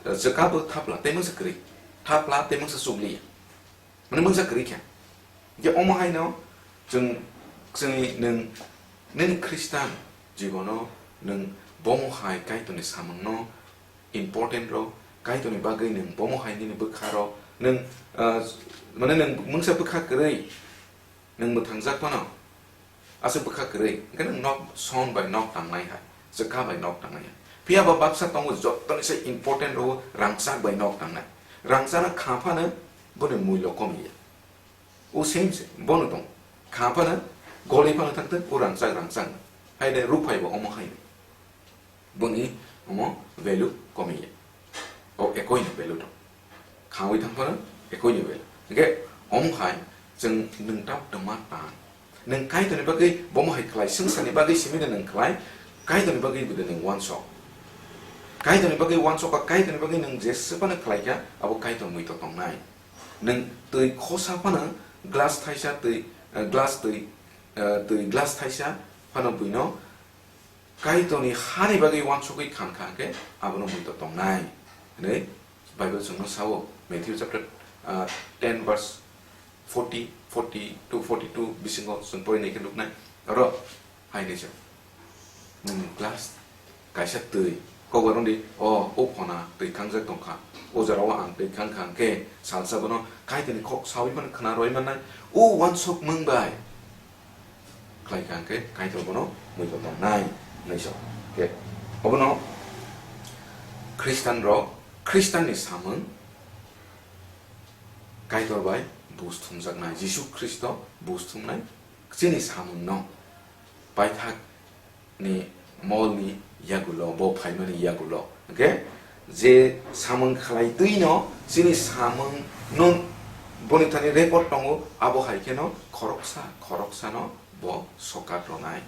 Chwka bo thapla, tei mungsa kwrwi. Thapla, tei mungsa chukliya. Mane mungsa kwrwi khe. Je omo haino chwng, chwngni nwng, nini Khristan jibono nwng bomo hai Kaitorni samungno important rw, Kaitorni bagwi nwng bomo hai nini bwkha rw, nwng, ah, mane nwng mungsa bwkha kwrwi, nwng mwthangjak phano, aswk bwkha kwrwi, hwnkhe nwng nok son bai nok tangnai hai, chwka bai nok tangnai hai. Phiya ba baksa tongo jotoni se important rw rangchak bai nok tangnai. Rangchakno kha phano boni mullo komiya. O same se, bono tong. Kha phano, goli phano thang thang, o rangchak rangchak. Hai de, rukphai bo omo hai. Boni omo value komiya. O ekoi ni value tong. Khawi thang phano, ekoi ni value. Hwnkhe, omo hai, chwng nwng tap tongma tang. Nwng Kaitorni bagwi bomo hai khlai, swngcharni bagwi simi de nwng khlai, Kaitorni bagwi bo de nwng uansuk. Kaitorni bagwi uansuk ba Kaitorni bagwi nwng jeswk phano khlai kha, abo Kaitor muitor tongnai. Nwng twi khosa phano glass thaisa twi, eh, glass twi, eh, twi glass thaisa phano buino Kaitorni hani bagwi uansugwi khan kha hwnkhe abono muitor tongnai hwnwi Bible chwngno sao. Matthew chapter, ah, ten verse forty, forty to forty-two bisingo chwng porinai khe nuknai. Oro hai hinwi sa, nwng glass kaisa twi, kok bai rwdi, o, o phona twi khangjak tong kha, o jora o ang twi khang kha, hwnkhe salsa bono Kaitorni kok saui phano khna rwui mannai, o uansukmung bai khlai kha, hwnkhe Kaitor bono muitor tongnai, hinwi sa. Khe obono Khristan rok, Khristanni samung Kaitor bai bus thumjaknai, Jisu Khristo bus thumnai, chini samungno paithak ni mol ni yagulo, bo phaimani yagulo. Hwnkhe je samung khlai twi no chini samung no boni thani record tongo, abo hai kheno khoroksa khoroksa no bo sokat rwnai.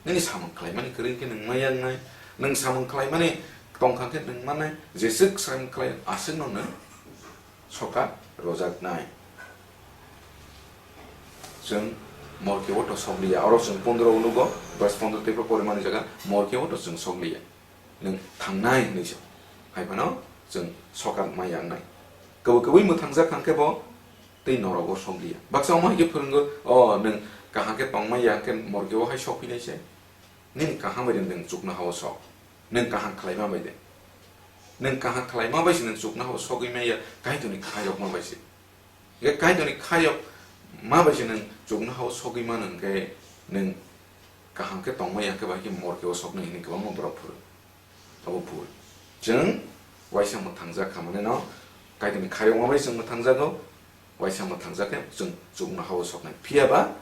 Nini samung khlaimani kwrwi khe nwng ma yaknai, nwng samung khlaimani tongkha khe nwng manai, jeswk samung khlai aswk no nwng sokat rojaknai. Chwng morke o to sokliya. Oro chwng pondro o nugo, verse pondro tei pore mani jaga, morke o to chwng sokliya. Nwng thangnai hinwi se. Hai phano chwng sokat ma yaknai. Kwbwi kwbwi mwthangjak kha khe bo tei norok o sokliya. Baksa omo hai khe phwrwngo, o nwng kaham khe tongma ya khe morke o hai sokphinai se. Nini kaham bai de nwng chuknoha o sok. Nwng kaham khlaima bai de. Nwng kaham khlaima bai se nwng chuknoha o sogwi maya, Kaitorni khairokma bai se. Hwnkhe Kaitorni khairokma bai se nwng chuknoha o sogwi mano hwnkhe nwng kaham khe tongma ya khe bai khe morke o soknai hinwi kwbangma borok phuru. Abo bhul. Chwng waisa mwthangjak kha mane no Kaitorni khairokma bai chwng mwthangjago, waisa mwthangjak khe chwng chuknoha o soknai. Phiya ba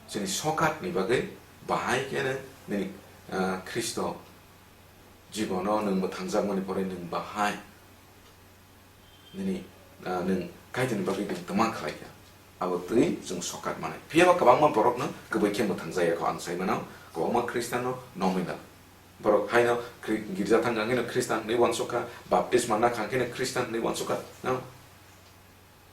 chini sokatni bagwi bahai kheno nini, ah, Khristo jibono nwng mwthangjakmani pore nwng bahai nini, ah, nwng Kaitorni bagwi nwng tma khlai kha, abo twi chwng sokat manai. Phiya ba kwbangma borokno kwbwi khe mwthangjak ya kho, ang sai mano, kwbangma Khristianno nominal. Borok haino Khri-, girja thang kha hwnkhe no Khristan hinwi uansuk kha, baptisma na kha hwnkhe no Khristan hinwi uansuk kha, no?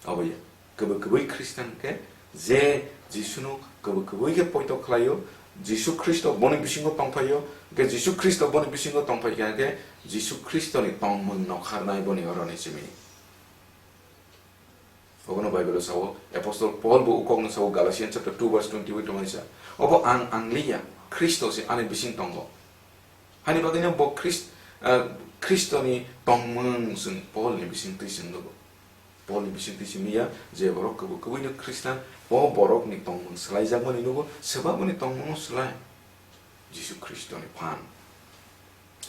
Obo ya. Kwbwi kwbwi Khristan khe je Jisuno kwbwi kwbwi khe poito khlaio, Jisu Khristo boni bisingo tongphaio, hwnkhe Jisu Khristo boni bisingo tongphai kha hwnkhe Jisu Khristoni tongmung nokharnai boni oroni simi. Obono Bible-o sao, Apostle Paul bo ukokno sao, Galatians chapter two verse twenty-eight tongmani sa. Obo ang angliya, Khristo se ani bising tongo. Hani bagwino bo Khrist-, ah, Khristoni tongmung chwng Paul ni bising twi chwng nugo. Polni bisingtwi simi ya, je borok kwbwi kwbwino Khristan, o borokni tongmung swlaijakmani nugo, swbakmani tongmungno swlai Jisu Khristoni phan.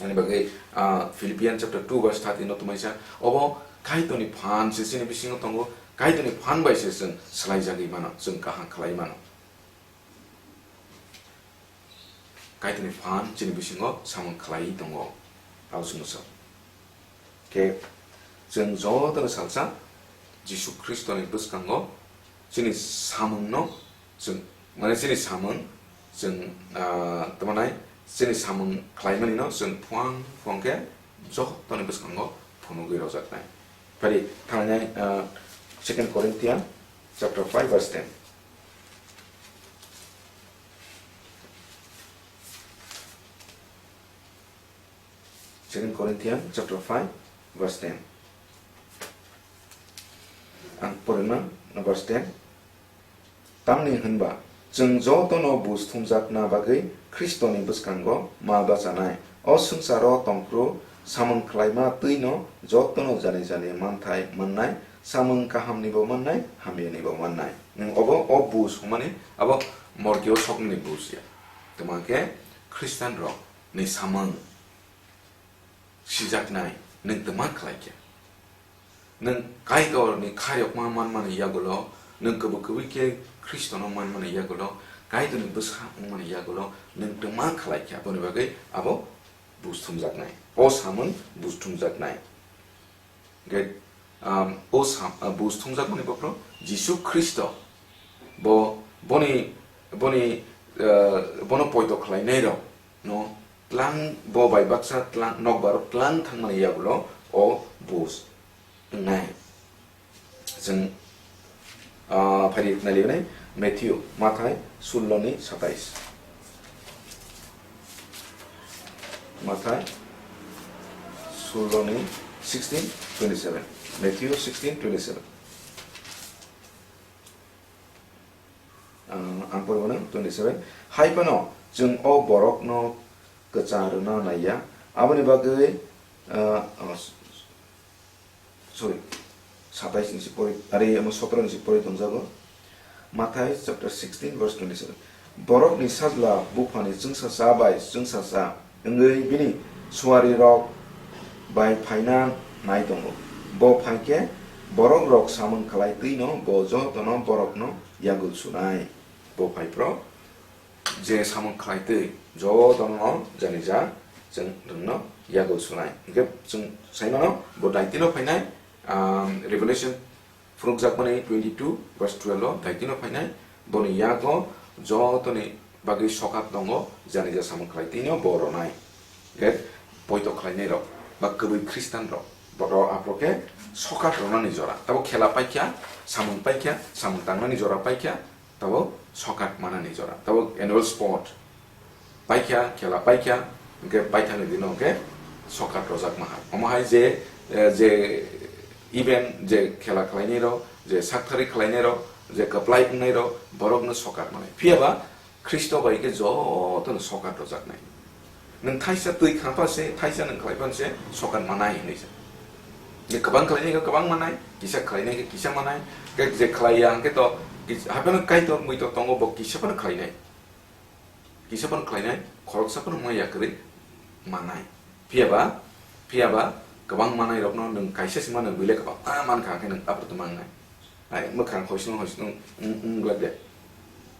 Ani bagwi, ah, Philippians chapter two verse thirteen no twmaisa, obo Kaitorni phan se chini bisingo tongo, Kaitorni phan bai se chwng swlaijagwi mano, chwng kaham khlai mano. Kaitorni phan chini bisingo samung khlaiwi tongo. Abo chwngno sa. Khe chwng jotono salsa Jisu Khristoni bwskango chini samungno chwng, mane chini samung chwng, ah, tamo nai chini samung khlaimani no chwng phuang phuang khe jotoni bwskango phunugwi rwjaknai. Phari thangnai, ah, Second Corinthians chapter five verse ten. Second Corinthians chapter five verse ten. Ang porima verse ten. Tamni hwnba chwng jotono buj thumjakna bagwi Khristoni bwskango ma bachanai. O swngcharo tongphru samung khlaima twino jotono jani jani manthai mannai, samung kahamnibo mannai, hamyanibo mannai. Nwng obo o buj hwnmani abo morgio soknani buj ya. Tamo khe Khristian rok ni samung sijaknai nwng twma khlai kha. Nwng Kaitorni khairokma manmani yagulo, nwng kwbwi kwbwi khe Khristono manmani yagulo, Kaitorni bwsa wngmani yagulo nwng twma khlai kha. Aboni bagwi abo buj thumjaknai. O samung buj thumjaknai. Hwnkhe, um, o sam-, uh, buj thumjakmani bophro Jisu Khristo bo, boni, boni, uh, bono poito khlainai rok no tlang, bo bai baksa tlang, nokbar tlang thangmani yagulo o buj wngnai. Chwng, ah, phari nailibnai Matthew, Mathai sullo ni satais. Mathai sullo ni sixteen twenty-seven. Matthew sixteen twenty-seven. Ah, ang poribano twenty-seven. Hai phano chwng o borokno kwchang rwna naiya. Aboni bagwi, ah, oh, s-, sorry, satais ni se pori, are omo sotoro ni se pori tongjago. Mathai chapter sixteen verse twenty-seven. Borokni sajla buphani chwngsacha bai chwngsacha wngwi bini suarirok bai phaina nai tongo. Bo phai khe borokrok samung khlai twino bo jotono borokno yagul sunai. Bo phai phro je samung khlai twi jotono jani ja chwng nwngno yagul sunai. Hwnkhe chwng sai mano bo daitino phainai, um, Revelation phunukjakmani twenty-two verse twelve o daitino phainai, boni yago jotoni bagwi sokat tongo, jani ja samung khlai twino bo ronai. Hwnkhe poito khlainai rok ba kwbwi Khristian rok, boto aphro khe sokat ronani jora. Tabo khela paikha, samung paikha, samung tangnani jora paikha, tabo sokat manani jora. Tabo annual sport paikha, khela paikha, hwnkhe paithakni dino hwnkhe sokat rojak maha. Omo hai je, eh, je event, je khela khlainai rok, je sakthari khlainai rok, je kwplai wngnai rok, borokno sokat manai. Phiya ba Khristo bai khe jotono sokat rojaknai. Nwng thaisa twi khapa se, thaisa nwng khlai phan se, sokat manai hinwi sa. Je kwbang khlainai khe kwbang manai, kisa khlainai khe kisa manai, khe je khlai ya hwnkhe to kis-, hapheno Kaitor muitor tongo, bo kisa phano khlainai. Kisa phano khlainai, khoroksa phano maya kwrwi manai. Phiya ba, phiya ba kwbang manai rokno nwng kaisa sima nwng buile kwbang ta mankha hwnkhe nwng aphuru tongma wngnai. Hai mwkhang hoisno hoisno wng, wng glak de.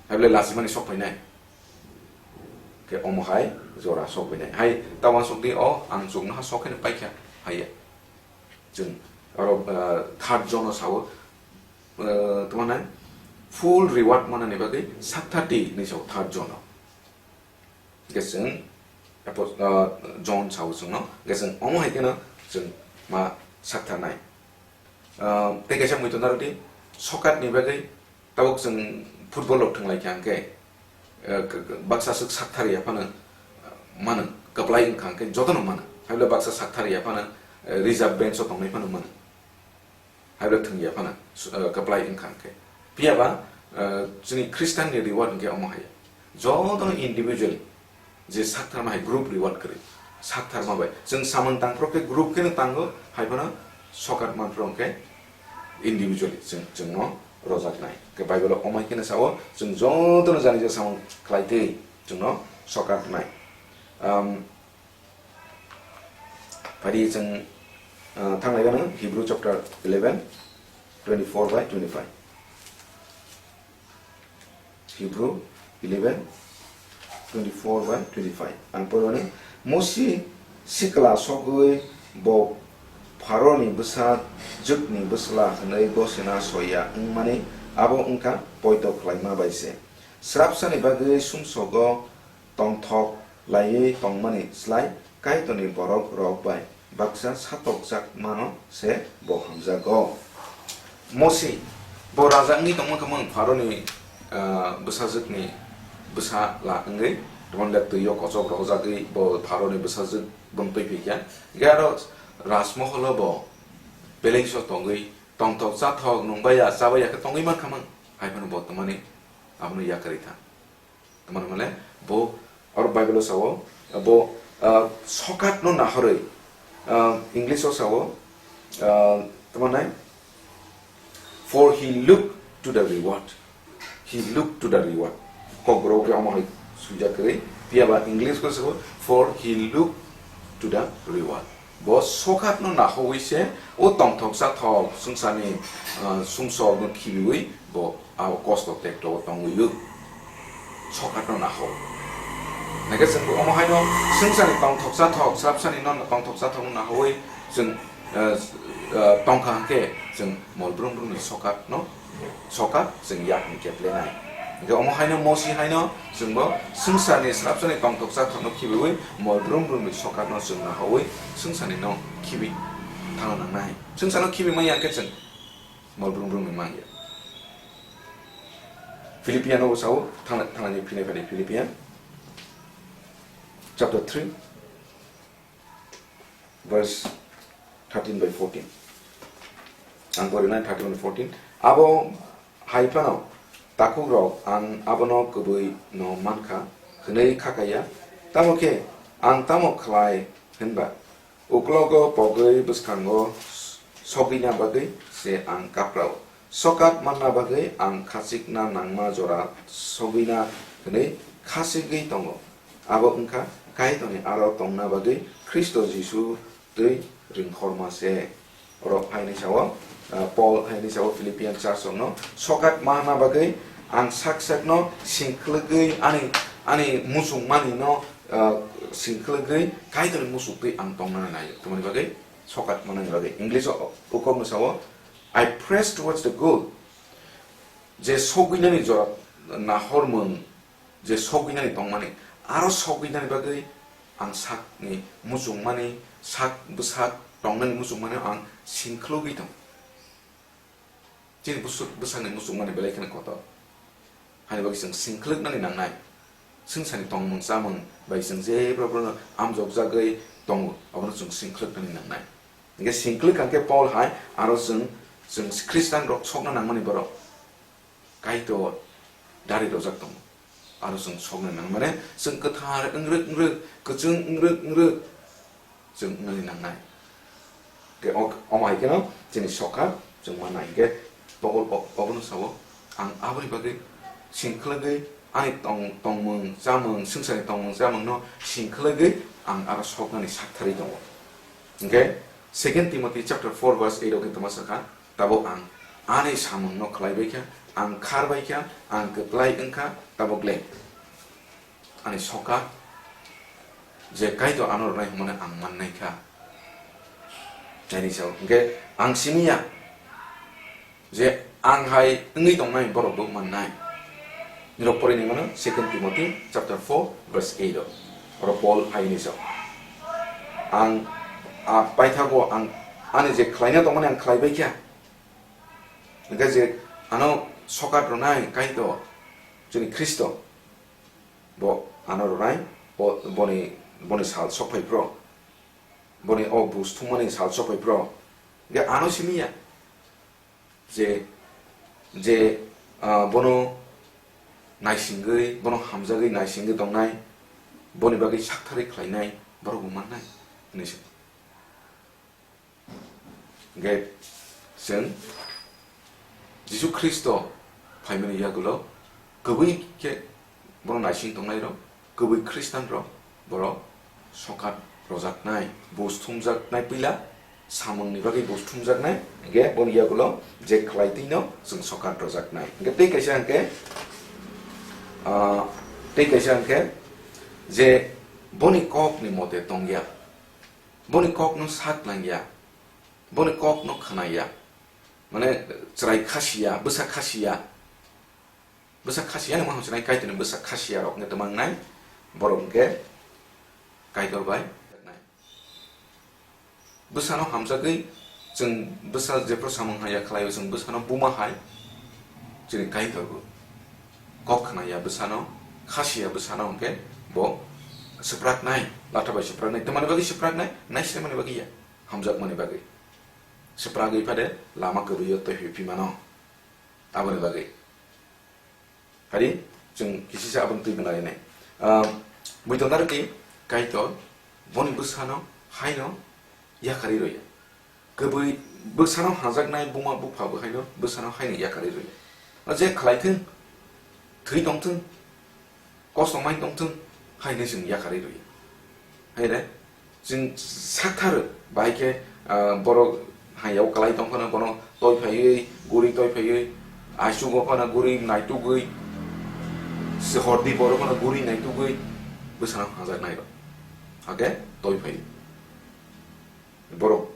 Hai bole lachimani sok phainai. Khe omo hai jora sok phainai. Hai ta uansuk di, o ang chuknoha sok khe paikha. Hai ya. Chwng aro, ah, third John o sao, ah, tamo nai full reward manani bagwi sakthar di hinwi sao third John o. Hwnkhe chwng apos-, ah, John sao chwngno, hwnkhe chwng omo hai kheno chwng ma saktharnai. Ah, tei kaisa muitu narwdi, sokatni bagwi tabuk chwng football rok thwnglai kha hwnkhe, ah, k-, k-, baksa swk sakthar ya phano, ah, mano, kwplai wngkha hwnkhe jotono mano. Haible baksa sakthar ya phano, ah, reserve bench o tongnai phano mano. Haible thwngya phano, s-, ah, kwplai wngkha hwnkhe. Phiya ba, ah, chini Khristianni reward hwnkhe omo hai. Jotono individual je saktharma hai group reward kwrwi. Saktharma bai. Chwng samung tangphuru khe group kheno tango, hai phano sokat manphuru hwnkhe individually chwng, chwngno rojaknai. Ke Bible-o omai kheno sao, chwng jotono jani ja samung khlaitwi chwngno sokat wngnai. Um, Phadi chwng, uh, thanglai gana Hebrew chapter eleven, twenty-four by twenty-five. Hebrew eleven, twenty-four by twenty-five. Ang pormani, Mosi sikla sogwi bo Pharaoni bwsa jwkni bwsla hwnwi gosina soya wngmani abo wngkha poito khlaima bai se. Srapsani bagwi sumsogo tongthok laiwi tongmani slai Kaitorni borok rok bai baksa satokjakmano se bo hamjago. Mosi, bo raja wngwi tongma khe mung Pharaoni, ah, bwsajwkni bwsala wngwi, tongmani le twi o kochok rojagwi bo Pharaoni bwsajwk bumtwi phi kha. Hingkhe aro rajmoholo bo belengso tongwi tongthok chathok nungbaiya chabaiya khe tongwi mankha mung. Hai phano bo tongmani abono yakarwi tha. Tamani mane bo oro Bible o sao, bo, ah, sokat no nahorwi, ah, English o sao, ah, tamani, "For he looked to the reward." He looked to the reward. Kokborok khe omo hai swijak kwrwi. Phiya ba English o sao, "For he looked to the reward." Bo sokat no nahowi se o tongthok chathok swngcharni, ah, sumsok no khibiwi bo abo kosto tekto o tongwi o sokat no naho. Nake chwng bo omo haino swngcharni tongthok chathok, srapsani no tongthok chathok no nahowi chwng, ah, ah, tongkha hwnkhe chwng mol brum brumni sokat no sokat chwng yakni keplenai. Hingkhe omo haino Mosi haino chwngbo swngcharni srapsani tongthok chathokno khibiwi mol brum brumni sokatno chwng nahowi swngcharnino khibi thangna nangnai. Swngcharno khibi manya hwnkhe chwng mol brum brumni manya. Philippian o sao thangna, thangnani philai phani Philippian chapter three. Verse thirteen by fourteen. Ang porinai thirteen by fourteen. Abo hai phano, "Takhuk rok, ang abono kwbwi no mankha hwnwi kha kaiya. Tamo khe ang tamo khlai hwnba, uklogo pogwi bwskango sogwina bagwi se ang kaprao. Sokat manna bagwi ang khachikna nangma jora sogwina hwnwi khachigwi tongo." Abo wngkha Kaitorni aro tongna bagwi Khristo Jisu twi ringkhorma se. Oro phaini sao, ah, Paul phaini sao Philippian church rokno, "Sokat manna bagwi ang sak sakno singkhlwgwi ani, ani muchungmanino, ah, singkhlwgwi Kaitorni muchuk twi ang tongnani naio." Tamoni bagwi sokat manani bagwi. English o ukokno sao, "I press towards the goal." Je sogwinani jora nahormung, je sogwinani tongmani, aro sogwinani bagwi ang sakni muchungmani, sak bwsak tongnani muchungmani ang singkhlogwi tongo. Chini bwswk bwsakni muchungmani belai kheno kotor. Hani bagwi chwng singkhlwknani nangnai. Swngcharni tongmung chamung bai chwng jebra borokno amjokjagwi tongo, abono chwng singkhlwknani nangnai. Hingkhe singkhlwk hwnkhe Paul hai aro chwng, chwng Khristian rok sokna nangmani borok. Kaitor dari rojak tongo. Aro chwng sokna nang, mane chwng kwthar wngrwk wngrwk, kwchwng wngrwk wngrwk chwng wngnani nangnai. Hwnkhe ok-, omo hai kheno chini sokha chwng mannai. Hwnkhe Paul o-, obono sao, "Ang aboni bagwi singkhlwgwi ani tong-, tongmung chamung, swngcharni tongmung chamungno singkhlwgwi ang aro soknani saktharwi tongo." Hwnkhe Second Timothy chapter four verse eight o khe tongma sakha, "Tabuk ang ani samungno khlaibai kha, ang kharbai kha, ang kwplai wngkha, tabuk le ani sokha je Kaitor ano rwnai hwnmano ang mannai kha." Naini sao, hwnkhe ang simi ya je ang hai wngwi tongnai borok bo mannai. Nirok pori ni mano Second Timothy chapter four verse eight o. Oro Paul hai ni sao, "Ang, a, paithago ang ani je khlaina tongmani ang khlaibai kha." Hwnkhe je ano sokat rwnai Kaitor, chini Khristo, bo ano rwnai, bo, boni, boni sal sokphai phro, boni o buj thumani sal sokphai phro, hwnkhe ano simi ya. Je, je, ah, bono naisingwi, bono hamjagwi naisingwi tongnai, boni bagwi saktharwi khlainai borok bo mannai hwnwi se. Hwnkhe chwng Jisu Khristo phaimani yagulo kwbwi khe bono naising tongnairok, kwbwi Khristanrok borok sokat rojaknai, buj thumjaknai puila, samungni bagwi buj thumjaknai, hwnkhe boni yagulo je khlai twino chwng sokat rojaknai. Hwnkhe tei kaisa hwnkhe, ah, tei kaisa hwnkhe je boni kokni mote tongya, boni kokno sak nangya, boni kokno khwnaya, mane chwrai khasiya, bwsa khasiya, bwsa khasiya ni mano hwnwi Kaitorni bwsa khasiya rok hwnkhe twma wngnai, borok hwnkhe Kaitor bai bwsano hamjagwi chwng bwsa jephru samung haya khlaio, chwng bwsano buma hai chini Kaitor bo kok khwnaya bwsano, khasiya bwsano hwnkhe bo swpraknai, latha bai swpraknai, twmani bagwi swpraknai, naisirmani bagwi ya, hamjakmani bagwi. Swpragwi phade lama kwrwio twi phi mano. Aboni bagwi. Hari chwng kisisa aboni twi gwnang rinai. Ah, muiton narwkni Kaitor boni bwsano haino yakarwi rwya. Kwbwi bwsano hamjaknai buma bupha bo haino bwsano haino yakarwi rwya. O je khlai thung, thwi tong thung, kosto mai tong thung, haino chwng yakarwi rwya. Haire, chwng saktharo, bai khe, ah, borok hayao kwlai tong phano bono toi phaiwi, guri toi phaiwi, aichugo phano guri naitugwi, se hordi borok phano guri naitugwi, bwsano hamjaknai rok. Hake toi phaiwi. Borok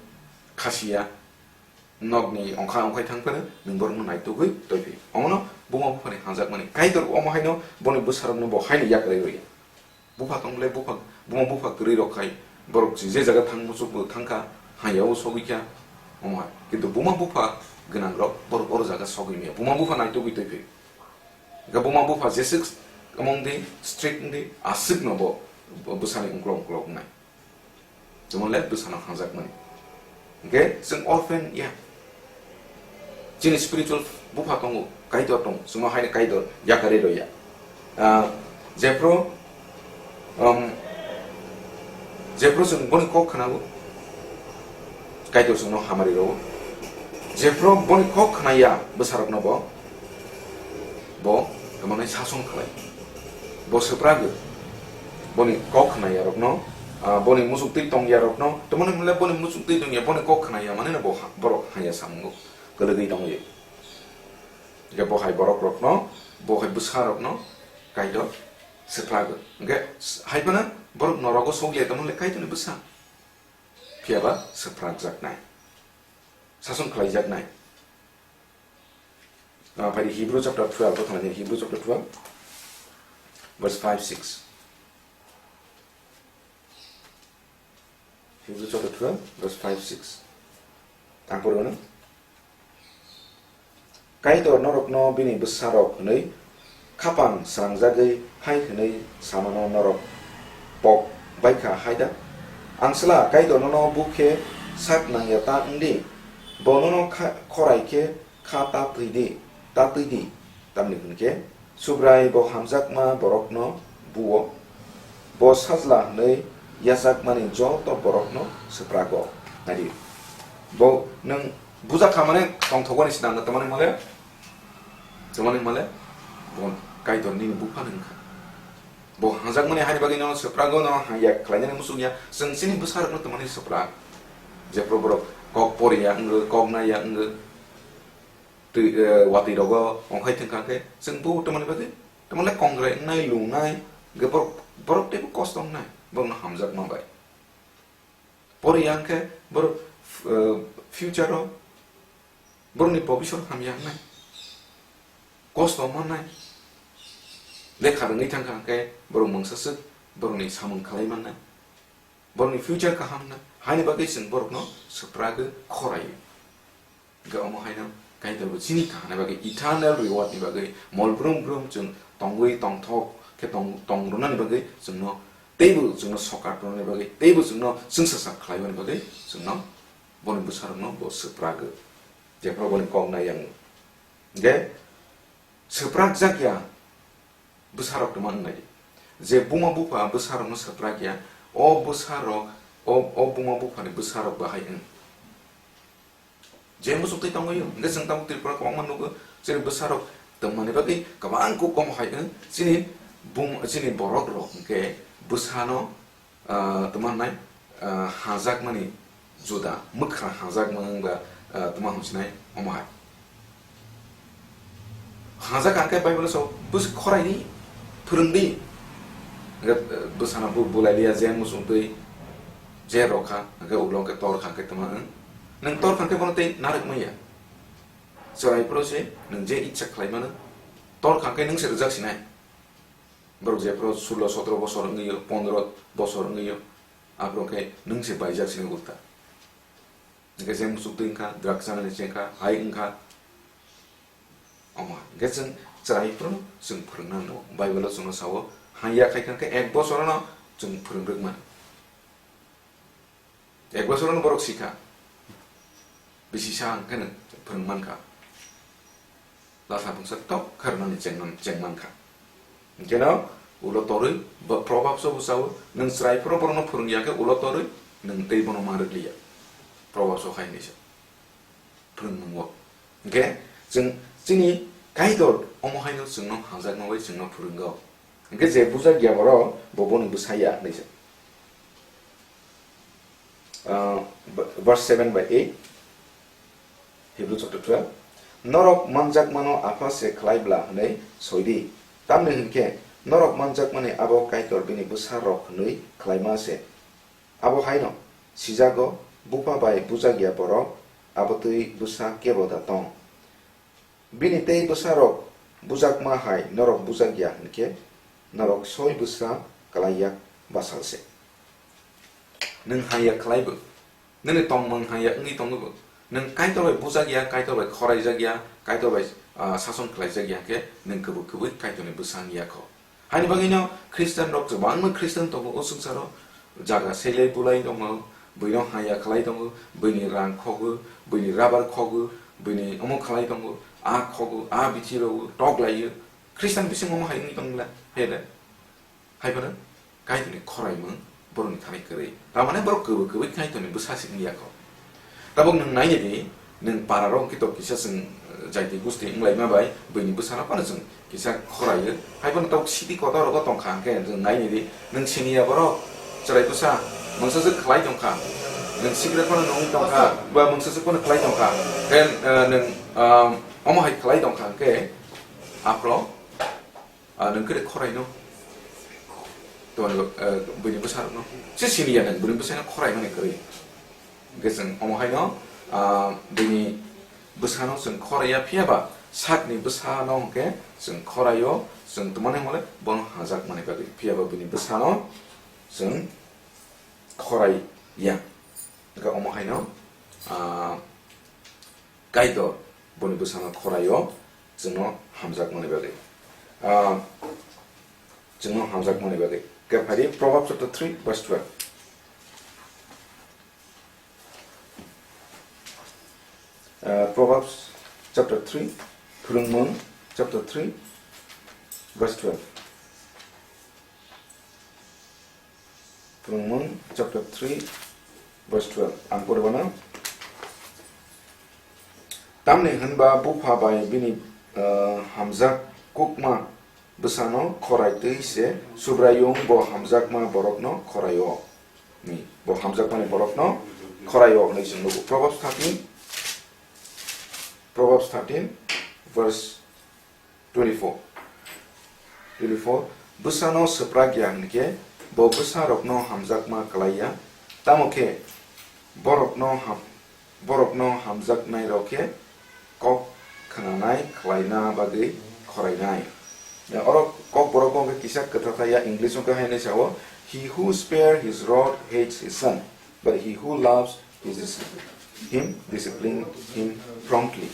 khasiya, nokni ongkha ongkhai thang phano nwng borokno naitugwi toi phaiwi. Omono buma buphani hamjakmani Kaitor omo haino boni bwsarokno bo haino yakarwi rwya. Bupha tong le bupha, buma bupha kwrwi rok khai borok je jaga thang muchuk bo thang kha, hayao sogwi kha, omo hai. Kintu buma bupha gwnang rok borok oro jaga sogwi maya. Buma bupha naitugwi twi phi. Ga buma bupha jeswk among di, strict di, aswk no bo, bo bwsani ungklok ungklok wngnai. Jemon le bwsano hamjakmani. Hwnkhe chwng orphan ya. Chini spiritual bupha tongo, Kaitor tongo, chwngno haino Kaitor yakarwi rwya. Ah, jephru, um, jephru chwng boni kok khwnao, Kaitor chwngno hamari rwo. Jephru boni kok khwnaya bwsarokno bo, bo tamo hwnwi sason khlai. Bo swprago. Boni kok khwnaya rokno, ah, boni muchuk twi tongya rokno, tamo hwnwi boni muchuk twi tongya, boni kok khwnaya, manwi no bo ha-, borok haya samungo kwlwgwi tongwi. Hwnkhe bo hai borok rokno, bo hai bwsa rokno Kaitor swprago. Hwnkhe s-, hai phano borok norogo sokya tamo hwnle Kaitorni bwsa. Phiya ba swprakjaknai. Sason khlaijaknai. Ah, phai di Hebrew chapter twelve, bo thangna di Hebrew chapter twelve, verse five, six. Hebrew chapter twelve, verse five, six. Ang porwi mano. Kaitor norokno bini bwsarok hwnwi khapang srangjagwi hai hwnwi samano norok pok bai kha hai da? Angsla Kaitor nono buk khe sak nangya ta wng di, bo nono kha-, khorai khe kha ta twi di, ta twi di, tamni hwn khe Subrai bo hamjakma borokno buo, bo sajla hwnwi yachakmani joto borokno swprago. Nai di, bo nwng bujakha mane tongthokgwani sina hwnwi tamani mole, tamani mole, bo Kaitor nini bupha nwng kha. Bo hamjakmani hani bagwi no swprago, no hamya khlainani muchungya, chwng chini bwsarokno tamani swprak. Jephru borok kok poriya wngwi, kok naiya wngwi, twi, eh, watwi rogo ongkhai thwngkha khe, chwng bo tamani bagwi, tamani kongrai wngnai, lungnai, hwnkhe borok, borok teibo kosto wngnai, borokno hamjakma bai. Poriya hwnkhe borok, eh, future o borokni bobisot hamya wngnai, kosto mannai, lekha rwngwi thangkha hwnkhe borok mungsa swk borokni samung khlai mannai, borokni future kaham wngnai, haini bagwi chwng borokno swpragwi khoraio. Hwnkhe omo haino Kaitor bo chini kaham ni bagwi, eternal reward ni bagwi, mol brum brum chwng tongwi tongthok khe tong, tong rwnani bagwi chwngno, teibo chwngno sokat rwnani bagwi, teibo chwngno chwngsacha khlaiwani bagwi chwngno boni bwsarokno bo swpragwi. Jephru boni kok nai yang. Hwnkhe swprakjak ya bwsarok twma wngnai. Je buma bupha bwsarokno swprak ya, o bwsarok, o, o buma buphani bwsarok bahai wng. Je muchuk twi tongwi, hwnkhe chwng tabuk Tripura kwbangma nugo, chini bwsarok tongmani bagwi kwbang kuk kom hai wng, chini bum-, chini borok rok hwnkhe bwsano, ah, tongma hwnai, ah, hajakmani juda, mwkha hajakma wngba, ah, tongma hwnsinai omo hai. Hajak hwnkhe Bible sao, bwswk khoraini phwrwngdi. Hwnkhe, ah, bwsano bu-, bulai liya, je muchuk twi, je rokha, hwnkhe ulo hwnkhe tor kha hwnkhe tongma wng. Nwng tor kha hwnkhe bono tei narwk manya. Chwrai phuru se nwng je icha khlai mano, tor kha khe nwng se rwjak sinai. Borok je phuru sulo sotro bosor wngwi yo, pondro bosor wngwi yo, aphuru khe nwng se baijak sinai ulta. Hwnkhe je muchuk twi wngkha, drugs chanani chengkha, hai wngkha. Omo hwnkhe chwng chwrai phuru chwng phwrwngna nango. Bible o chwngno sao, hamya khai kha khe ek bosorono chwng phwrwng rwk mano. Ek bosorono borok sikha. Bisi sa hwnkhe nwng phwrwng mankha. Lasa bwngsa tok kharnani chengman-, chengmankha. Hwnkhe no ulo torwi bo-, Proverbs o bwsao nwng chwrai phuru borokno phwrwngya khe ulo torwi nwng tei bono ma rwkliya. Proverbs o hai hinwi sa. Phwrwng nungo. Hwnkhe chwng chini Kaitor omo haino chwngno hamjakma bai chwngno phwrwngo. Hwnkhe je bujak ya borok bo bono bwsa ya hinwi sa. Ah, verse seven by eight, Hebrew chapter twelve. Norok manjakmano apha se khlai bla hwnwi soi di. Tamni hwn khe norok manjakmani abo Kaitor bini bwsa rok hwnwi khlaima se. Abo haino sijago, bupha bai bujak ya borok abo twi bwsa kebo da tong. Bini tei bwsarok bujakma hai norok bujak ya hwn khe norok soi bwsa klai yak basal se. Nwng hamya khlai bo, nini tongmung hamya wngwi tongo bo, nwng Kaitor bai bujak ya, Kaitor bai khoraijak ya, Kaitor bai, ah, sason khlaijak ya hwn khe nwng kwbwi kwbwi Kaitorni bwsa wng ya kho. Haini bagwino Christian rok kwbangma Christian tongo o swngcharo, jaga selai bulai tongo, buino hamya khlai tongo, buini rang khogo, buini rubber khogo, buini omo khlai tongo, a khogo, a bithi rogo, tok laio, Christian bisingo omo hai wngwi tongla, hele. Hai phano Kaitorni khoraimung borokni thani kwrwi. Tamani borok kwbwi kwbwi Kaitorni bwsa se wngya kho. Tabuk nwng naina di, nwng para rok hwnkhe to kisa chwng, eh, jaiti gusti wnglaima bai, buini bwsano phano chwng kisa khoraio. Hai phano tabuk city kotor rogo tongkha hwnkhe nwng naina di, nwng siniya borok chwrai bwsa mungsa swk khlai tongkha, nwng cigarette phano nung tongkha, ba mungsa swk phano khlai tongkha, then, eh, nwng, um, omo hai khlai tongkha hwnkhe aphro Ah, nwng khe khoraino. To, ah, buini bwsarokno. Se siniya nwng buini bwsano khoraimani kwrwi. Hwnkhe chwng omo haino, ah, buini bwsano chwng khoraiya, phiya ba sakni bwsano hwnkhe chwng khoraio, chwng tongmani hwnle bono hamjakmani bagwi. Phiya ba buini bwsano chwng khoraiya. Hwnkhe omo haino, ah, Kaitor boni bwsano khoraio chwngno hamjakmani bagwi. Ah, chwngno hamjakmani bagwi. Khe phai di Proverbs chapter three verse twelve. Ah, Proverbs chapter three, Phwrwngmung chapter three verse twelve. Phwrwngmung chapter three verse twelve. Ang pori bana. Tamni hwnba bupha bai bini, ah, hamjak kukma bwsano khorai twi se Subraiyung bo hamjakma borokno khoraio. Ni, bo hamjakmani borokno khoraio hwnwi chwng nugo. Proverbs thirteen, Proverbs thirteen verse twenty-four. Twenty-four, bwsano swprak ya hwn khe bo bwsarokno hamjakma klai ya, tamo khe borokno ham-, borokno hamjaknairok khe kok khnanai khlaina bagwi khorainai. Oro Kokborok bo hwnkhe kisa kwtha thai ya, English hwnkhe haino sao, "He who spare his rod hates his son." But he who loves his dis-, him discipline him promptly.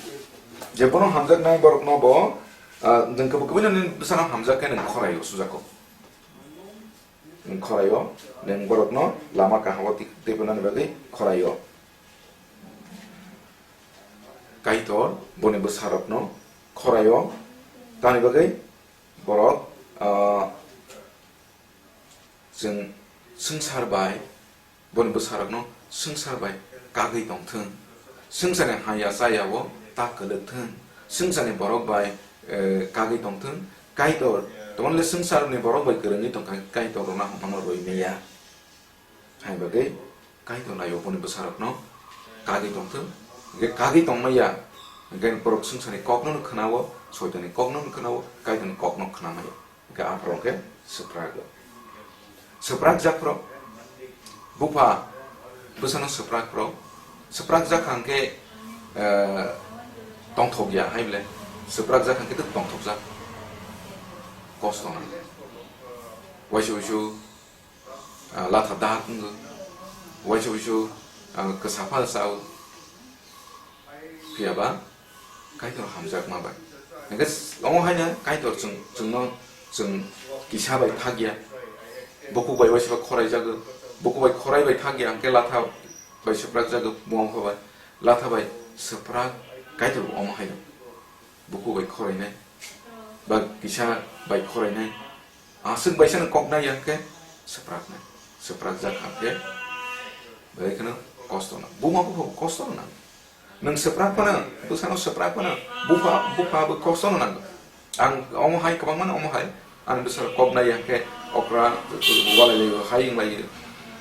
Je bono hamjaknai borokno bo, ah, nwng kwbwi kwbwi nini bwsano hamjak khe nwng khoraio sujako. Nwng khoraio, nwng borokno lama kahamo twi-, twiphunani bagwi khoraio. Kaitor boni bwsarokno khoraio, tamni bagwi borok, ah, Chwng swngchar bai, boni bwsarokno swngchar bai kagwi tongthwng. Swngcharni haya chaya o ta kwlwk thung, swngcharni borok bai, eh, kagwi tong thung, Kaitor, tongmani le swngcharni borok bai kwrwngwi tong kha, Kaitor rwna hwnmano rwi maya. Hai bagwi Kaitor nai-o boni bwsarokno kagwi tong thung, hwnkhe kagwi tong maya, hwnkhe borok swngcharni kokno khwnao, Soitanni kokno khwnao, Kaitorni kokno khwna maya. Hwnkhe aphuru hwnkhe swprak. Swprak jak phuru bupha bwsano swprak phuru. Swprak jak kha hwnkhe, eh, tongthok ya hai bole. Swprak jak kha hwnkhe tongthok jak. Kosto nang. Waisa uisu, ah, latha dak wngo. Waisa uisu, ah, kwsa pha sao. Phiya ba Kaitor hamjakma bai. Hwnkhe omo haino Kaitor chwng, chwngno chwng kisa bai thak ya. Bukhuk bai waisa khorai jago. Bukhuk bai khorai bai thak ya, hwnkhe latha bai swprak jago, buma bupha bai. Latha bai swprak Kaitor bo omo haino. Bukhuk bai khorainai. Ba kisa bai khorainai. Aswk bai sano kok nai ya hwnkhe swprak nai. Swprak jak kha hwnkhe belai kheno kosto nang. Buma bupha bo kosto nang. Nwng swprak phano, bwsano swprak phano, bupha, bupha bo kosto nang. Ang omo hai kwbangma no omo hai. Ani bwsarok kok nai ya hwnkhe okra walai lai hai wng lai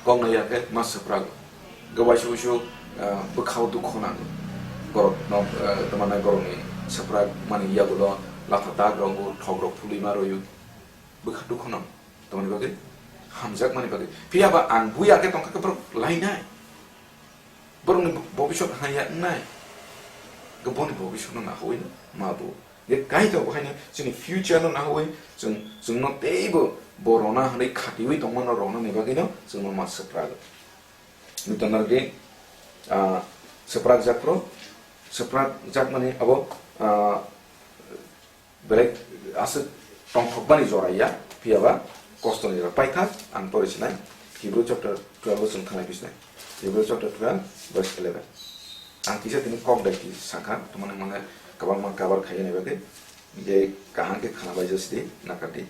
kok nai ya hwnkhe ma swprak. Hwnkhe waisa uisu, ah, bwkhao dukho nang. Borok no, ah, tamo nai borokni swprak mani yagulo latha dak rok, thok rok phulwi ma rw-o. Bwkha dukho nang, tongmani bagwi, hamjakmani bagwi. Phiya ba ang buya khe tongkha khe borok lainai. Borokni bobisot haya wngnai. Khe boni bobisotno nahawi ma bo. Khe Kaitor bo haino chini future no nahawi chwng, chwngno teibo bo rona hwnwi khatiwi tongmano ronani bagwino chwngno ma swprago. Nukdana rwdi, ah, swprak jak phuru, swprak jakmani abo, ah, Belai aswk tongthokmani jora ya, phiya ba kostoni jora. Paithak ang pori sinai, Hebrew chapter twelve o chwng thanglai bisinai. Hebrew chapter twelve, verse eleven. Ang kisa tini kok dai ki sakha, tongmani mane kwbangma cover khai ni bagwi, je kaham khe khana bai jasidi, nakardi.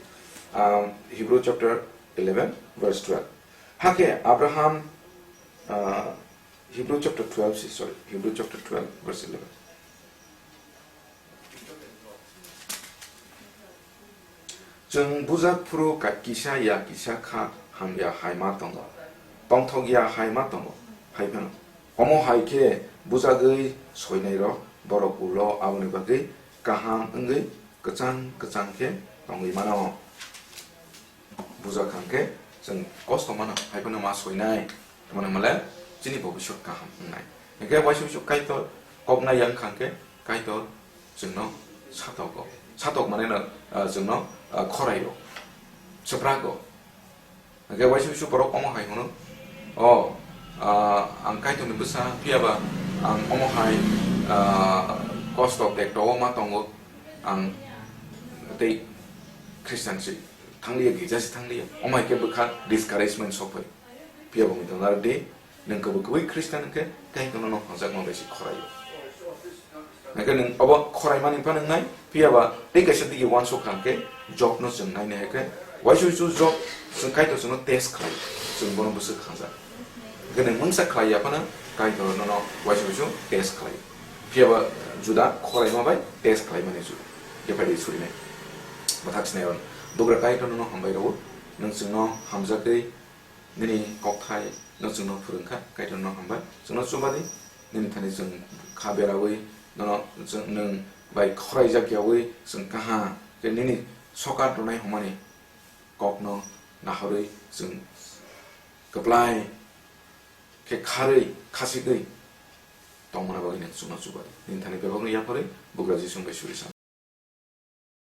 Um, Hebrew chapter eleven, verse twelve. Hakhe Abraham, uh, Hebrew chapter twelve, si, sorry, Hebrew chapter twelve, verse eleven. Chwng bujak phuru ka-, kisa ya kisa kha hamya hai ma tongo, tongthok ya hai ma tongo, hai phano. Omo hai khe bujagwi soinairok borok ulo aboni bagwi kaham wngwi kwchang kwchang khe tongwi mano. Bujak kha hwnkhe chwng kosto mano, hai phano ma soinai. Tamo hwnmale chini bobisot kaham wngnai. Hwnkhe waisa waisa Kaitor koknai ya wngkha hwnkhe Kaitor chwngno satogo. Satok mane no, ah, chwngno, ah, khoraio, swprago. Hwnkhe waisa waisa borok omo hai hwno, "O, ah, ang Kaitorni bwsa, phiya ba ang omo hai, ah, kosto tekto o ma tongo, ang tei Christian se thangliya, girja se thangliya." Omo hai khe bwkha discouragement sok phai. Phiya bo wngwi tong narwk di, nwng kwbwi kwbwi Christian hwnkhe Kaitorno no hwnjakma bai se khoraio. Hwnkhe nwng obo khoraimani phano wngnai, phiya ba tei kaisa digi uansuk kha hwnkhe Jobno chwng nainai hwnkhe, waisa waisa Job chwng Kaitor chwngno test khlai, chwng bono bwswk khangjak. Hwnkhe nwng mungsa khlai ya phano Kaitor nono waisa waisa test khlai. Phiya ba juda khoraima bai test khlaimani juda. Khe phai di surinai. Bwthak sinai rw. Bugra Kaitor nono hambai rw. Nwng chwngno hamjagwi nini kokthai no chwngno phwrwngkha, Kaitor no hambai. Chwngno chuba di, nini thani chwng kha beraui, nono chwng nwng bai khoraijak yaui chwng kaha khe nini sokat rwnai hwnmani kokno nahorwi chwng kwplai khe kharwi khasigwi tongmani bagwi nini chwngno chuba di. Nini thani bebakno yapharwi bugra Jisu bai suri san.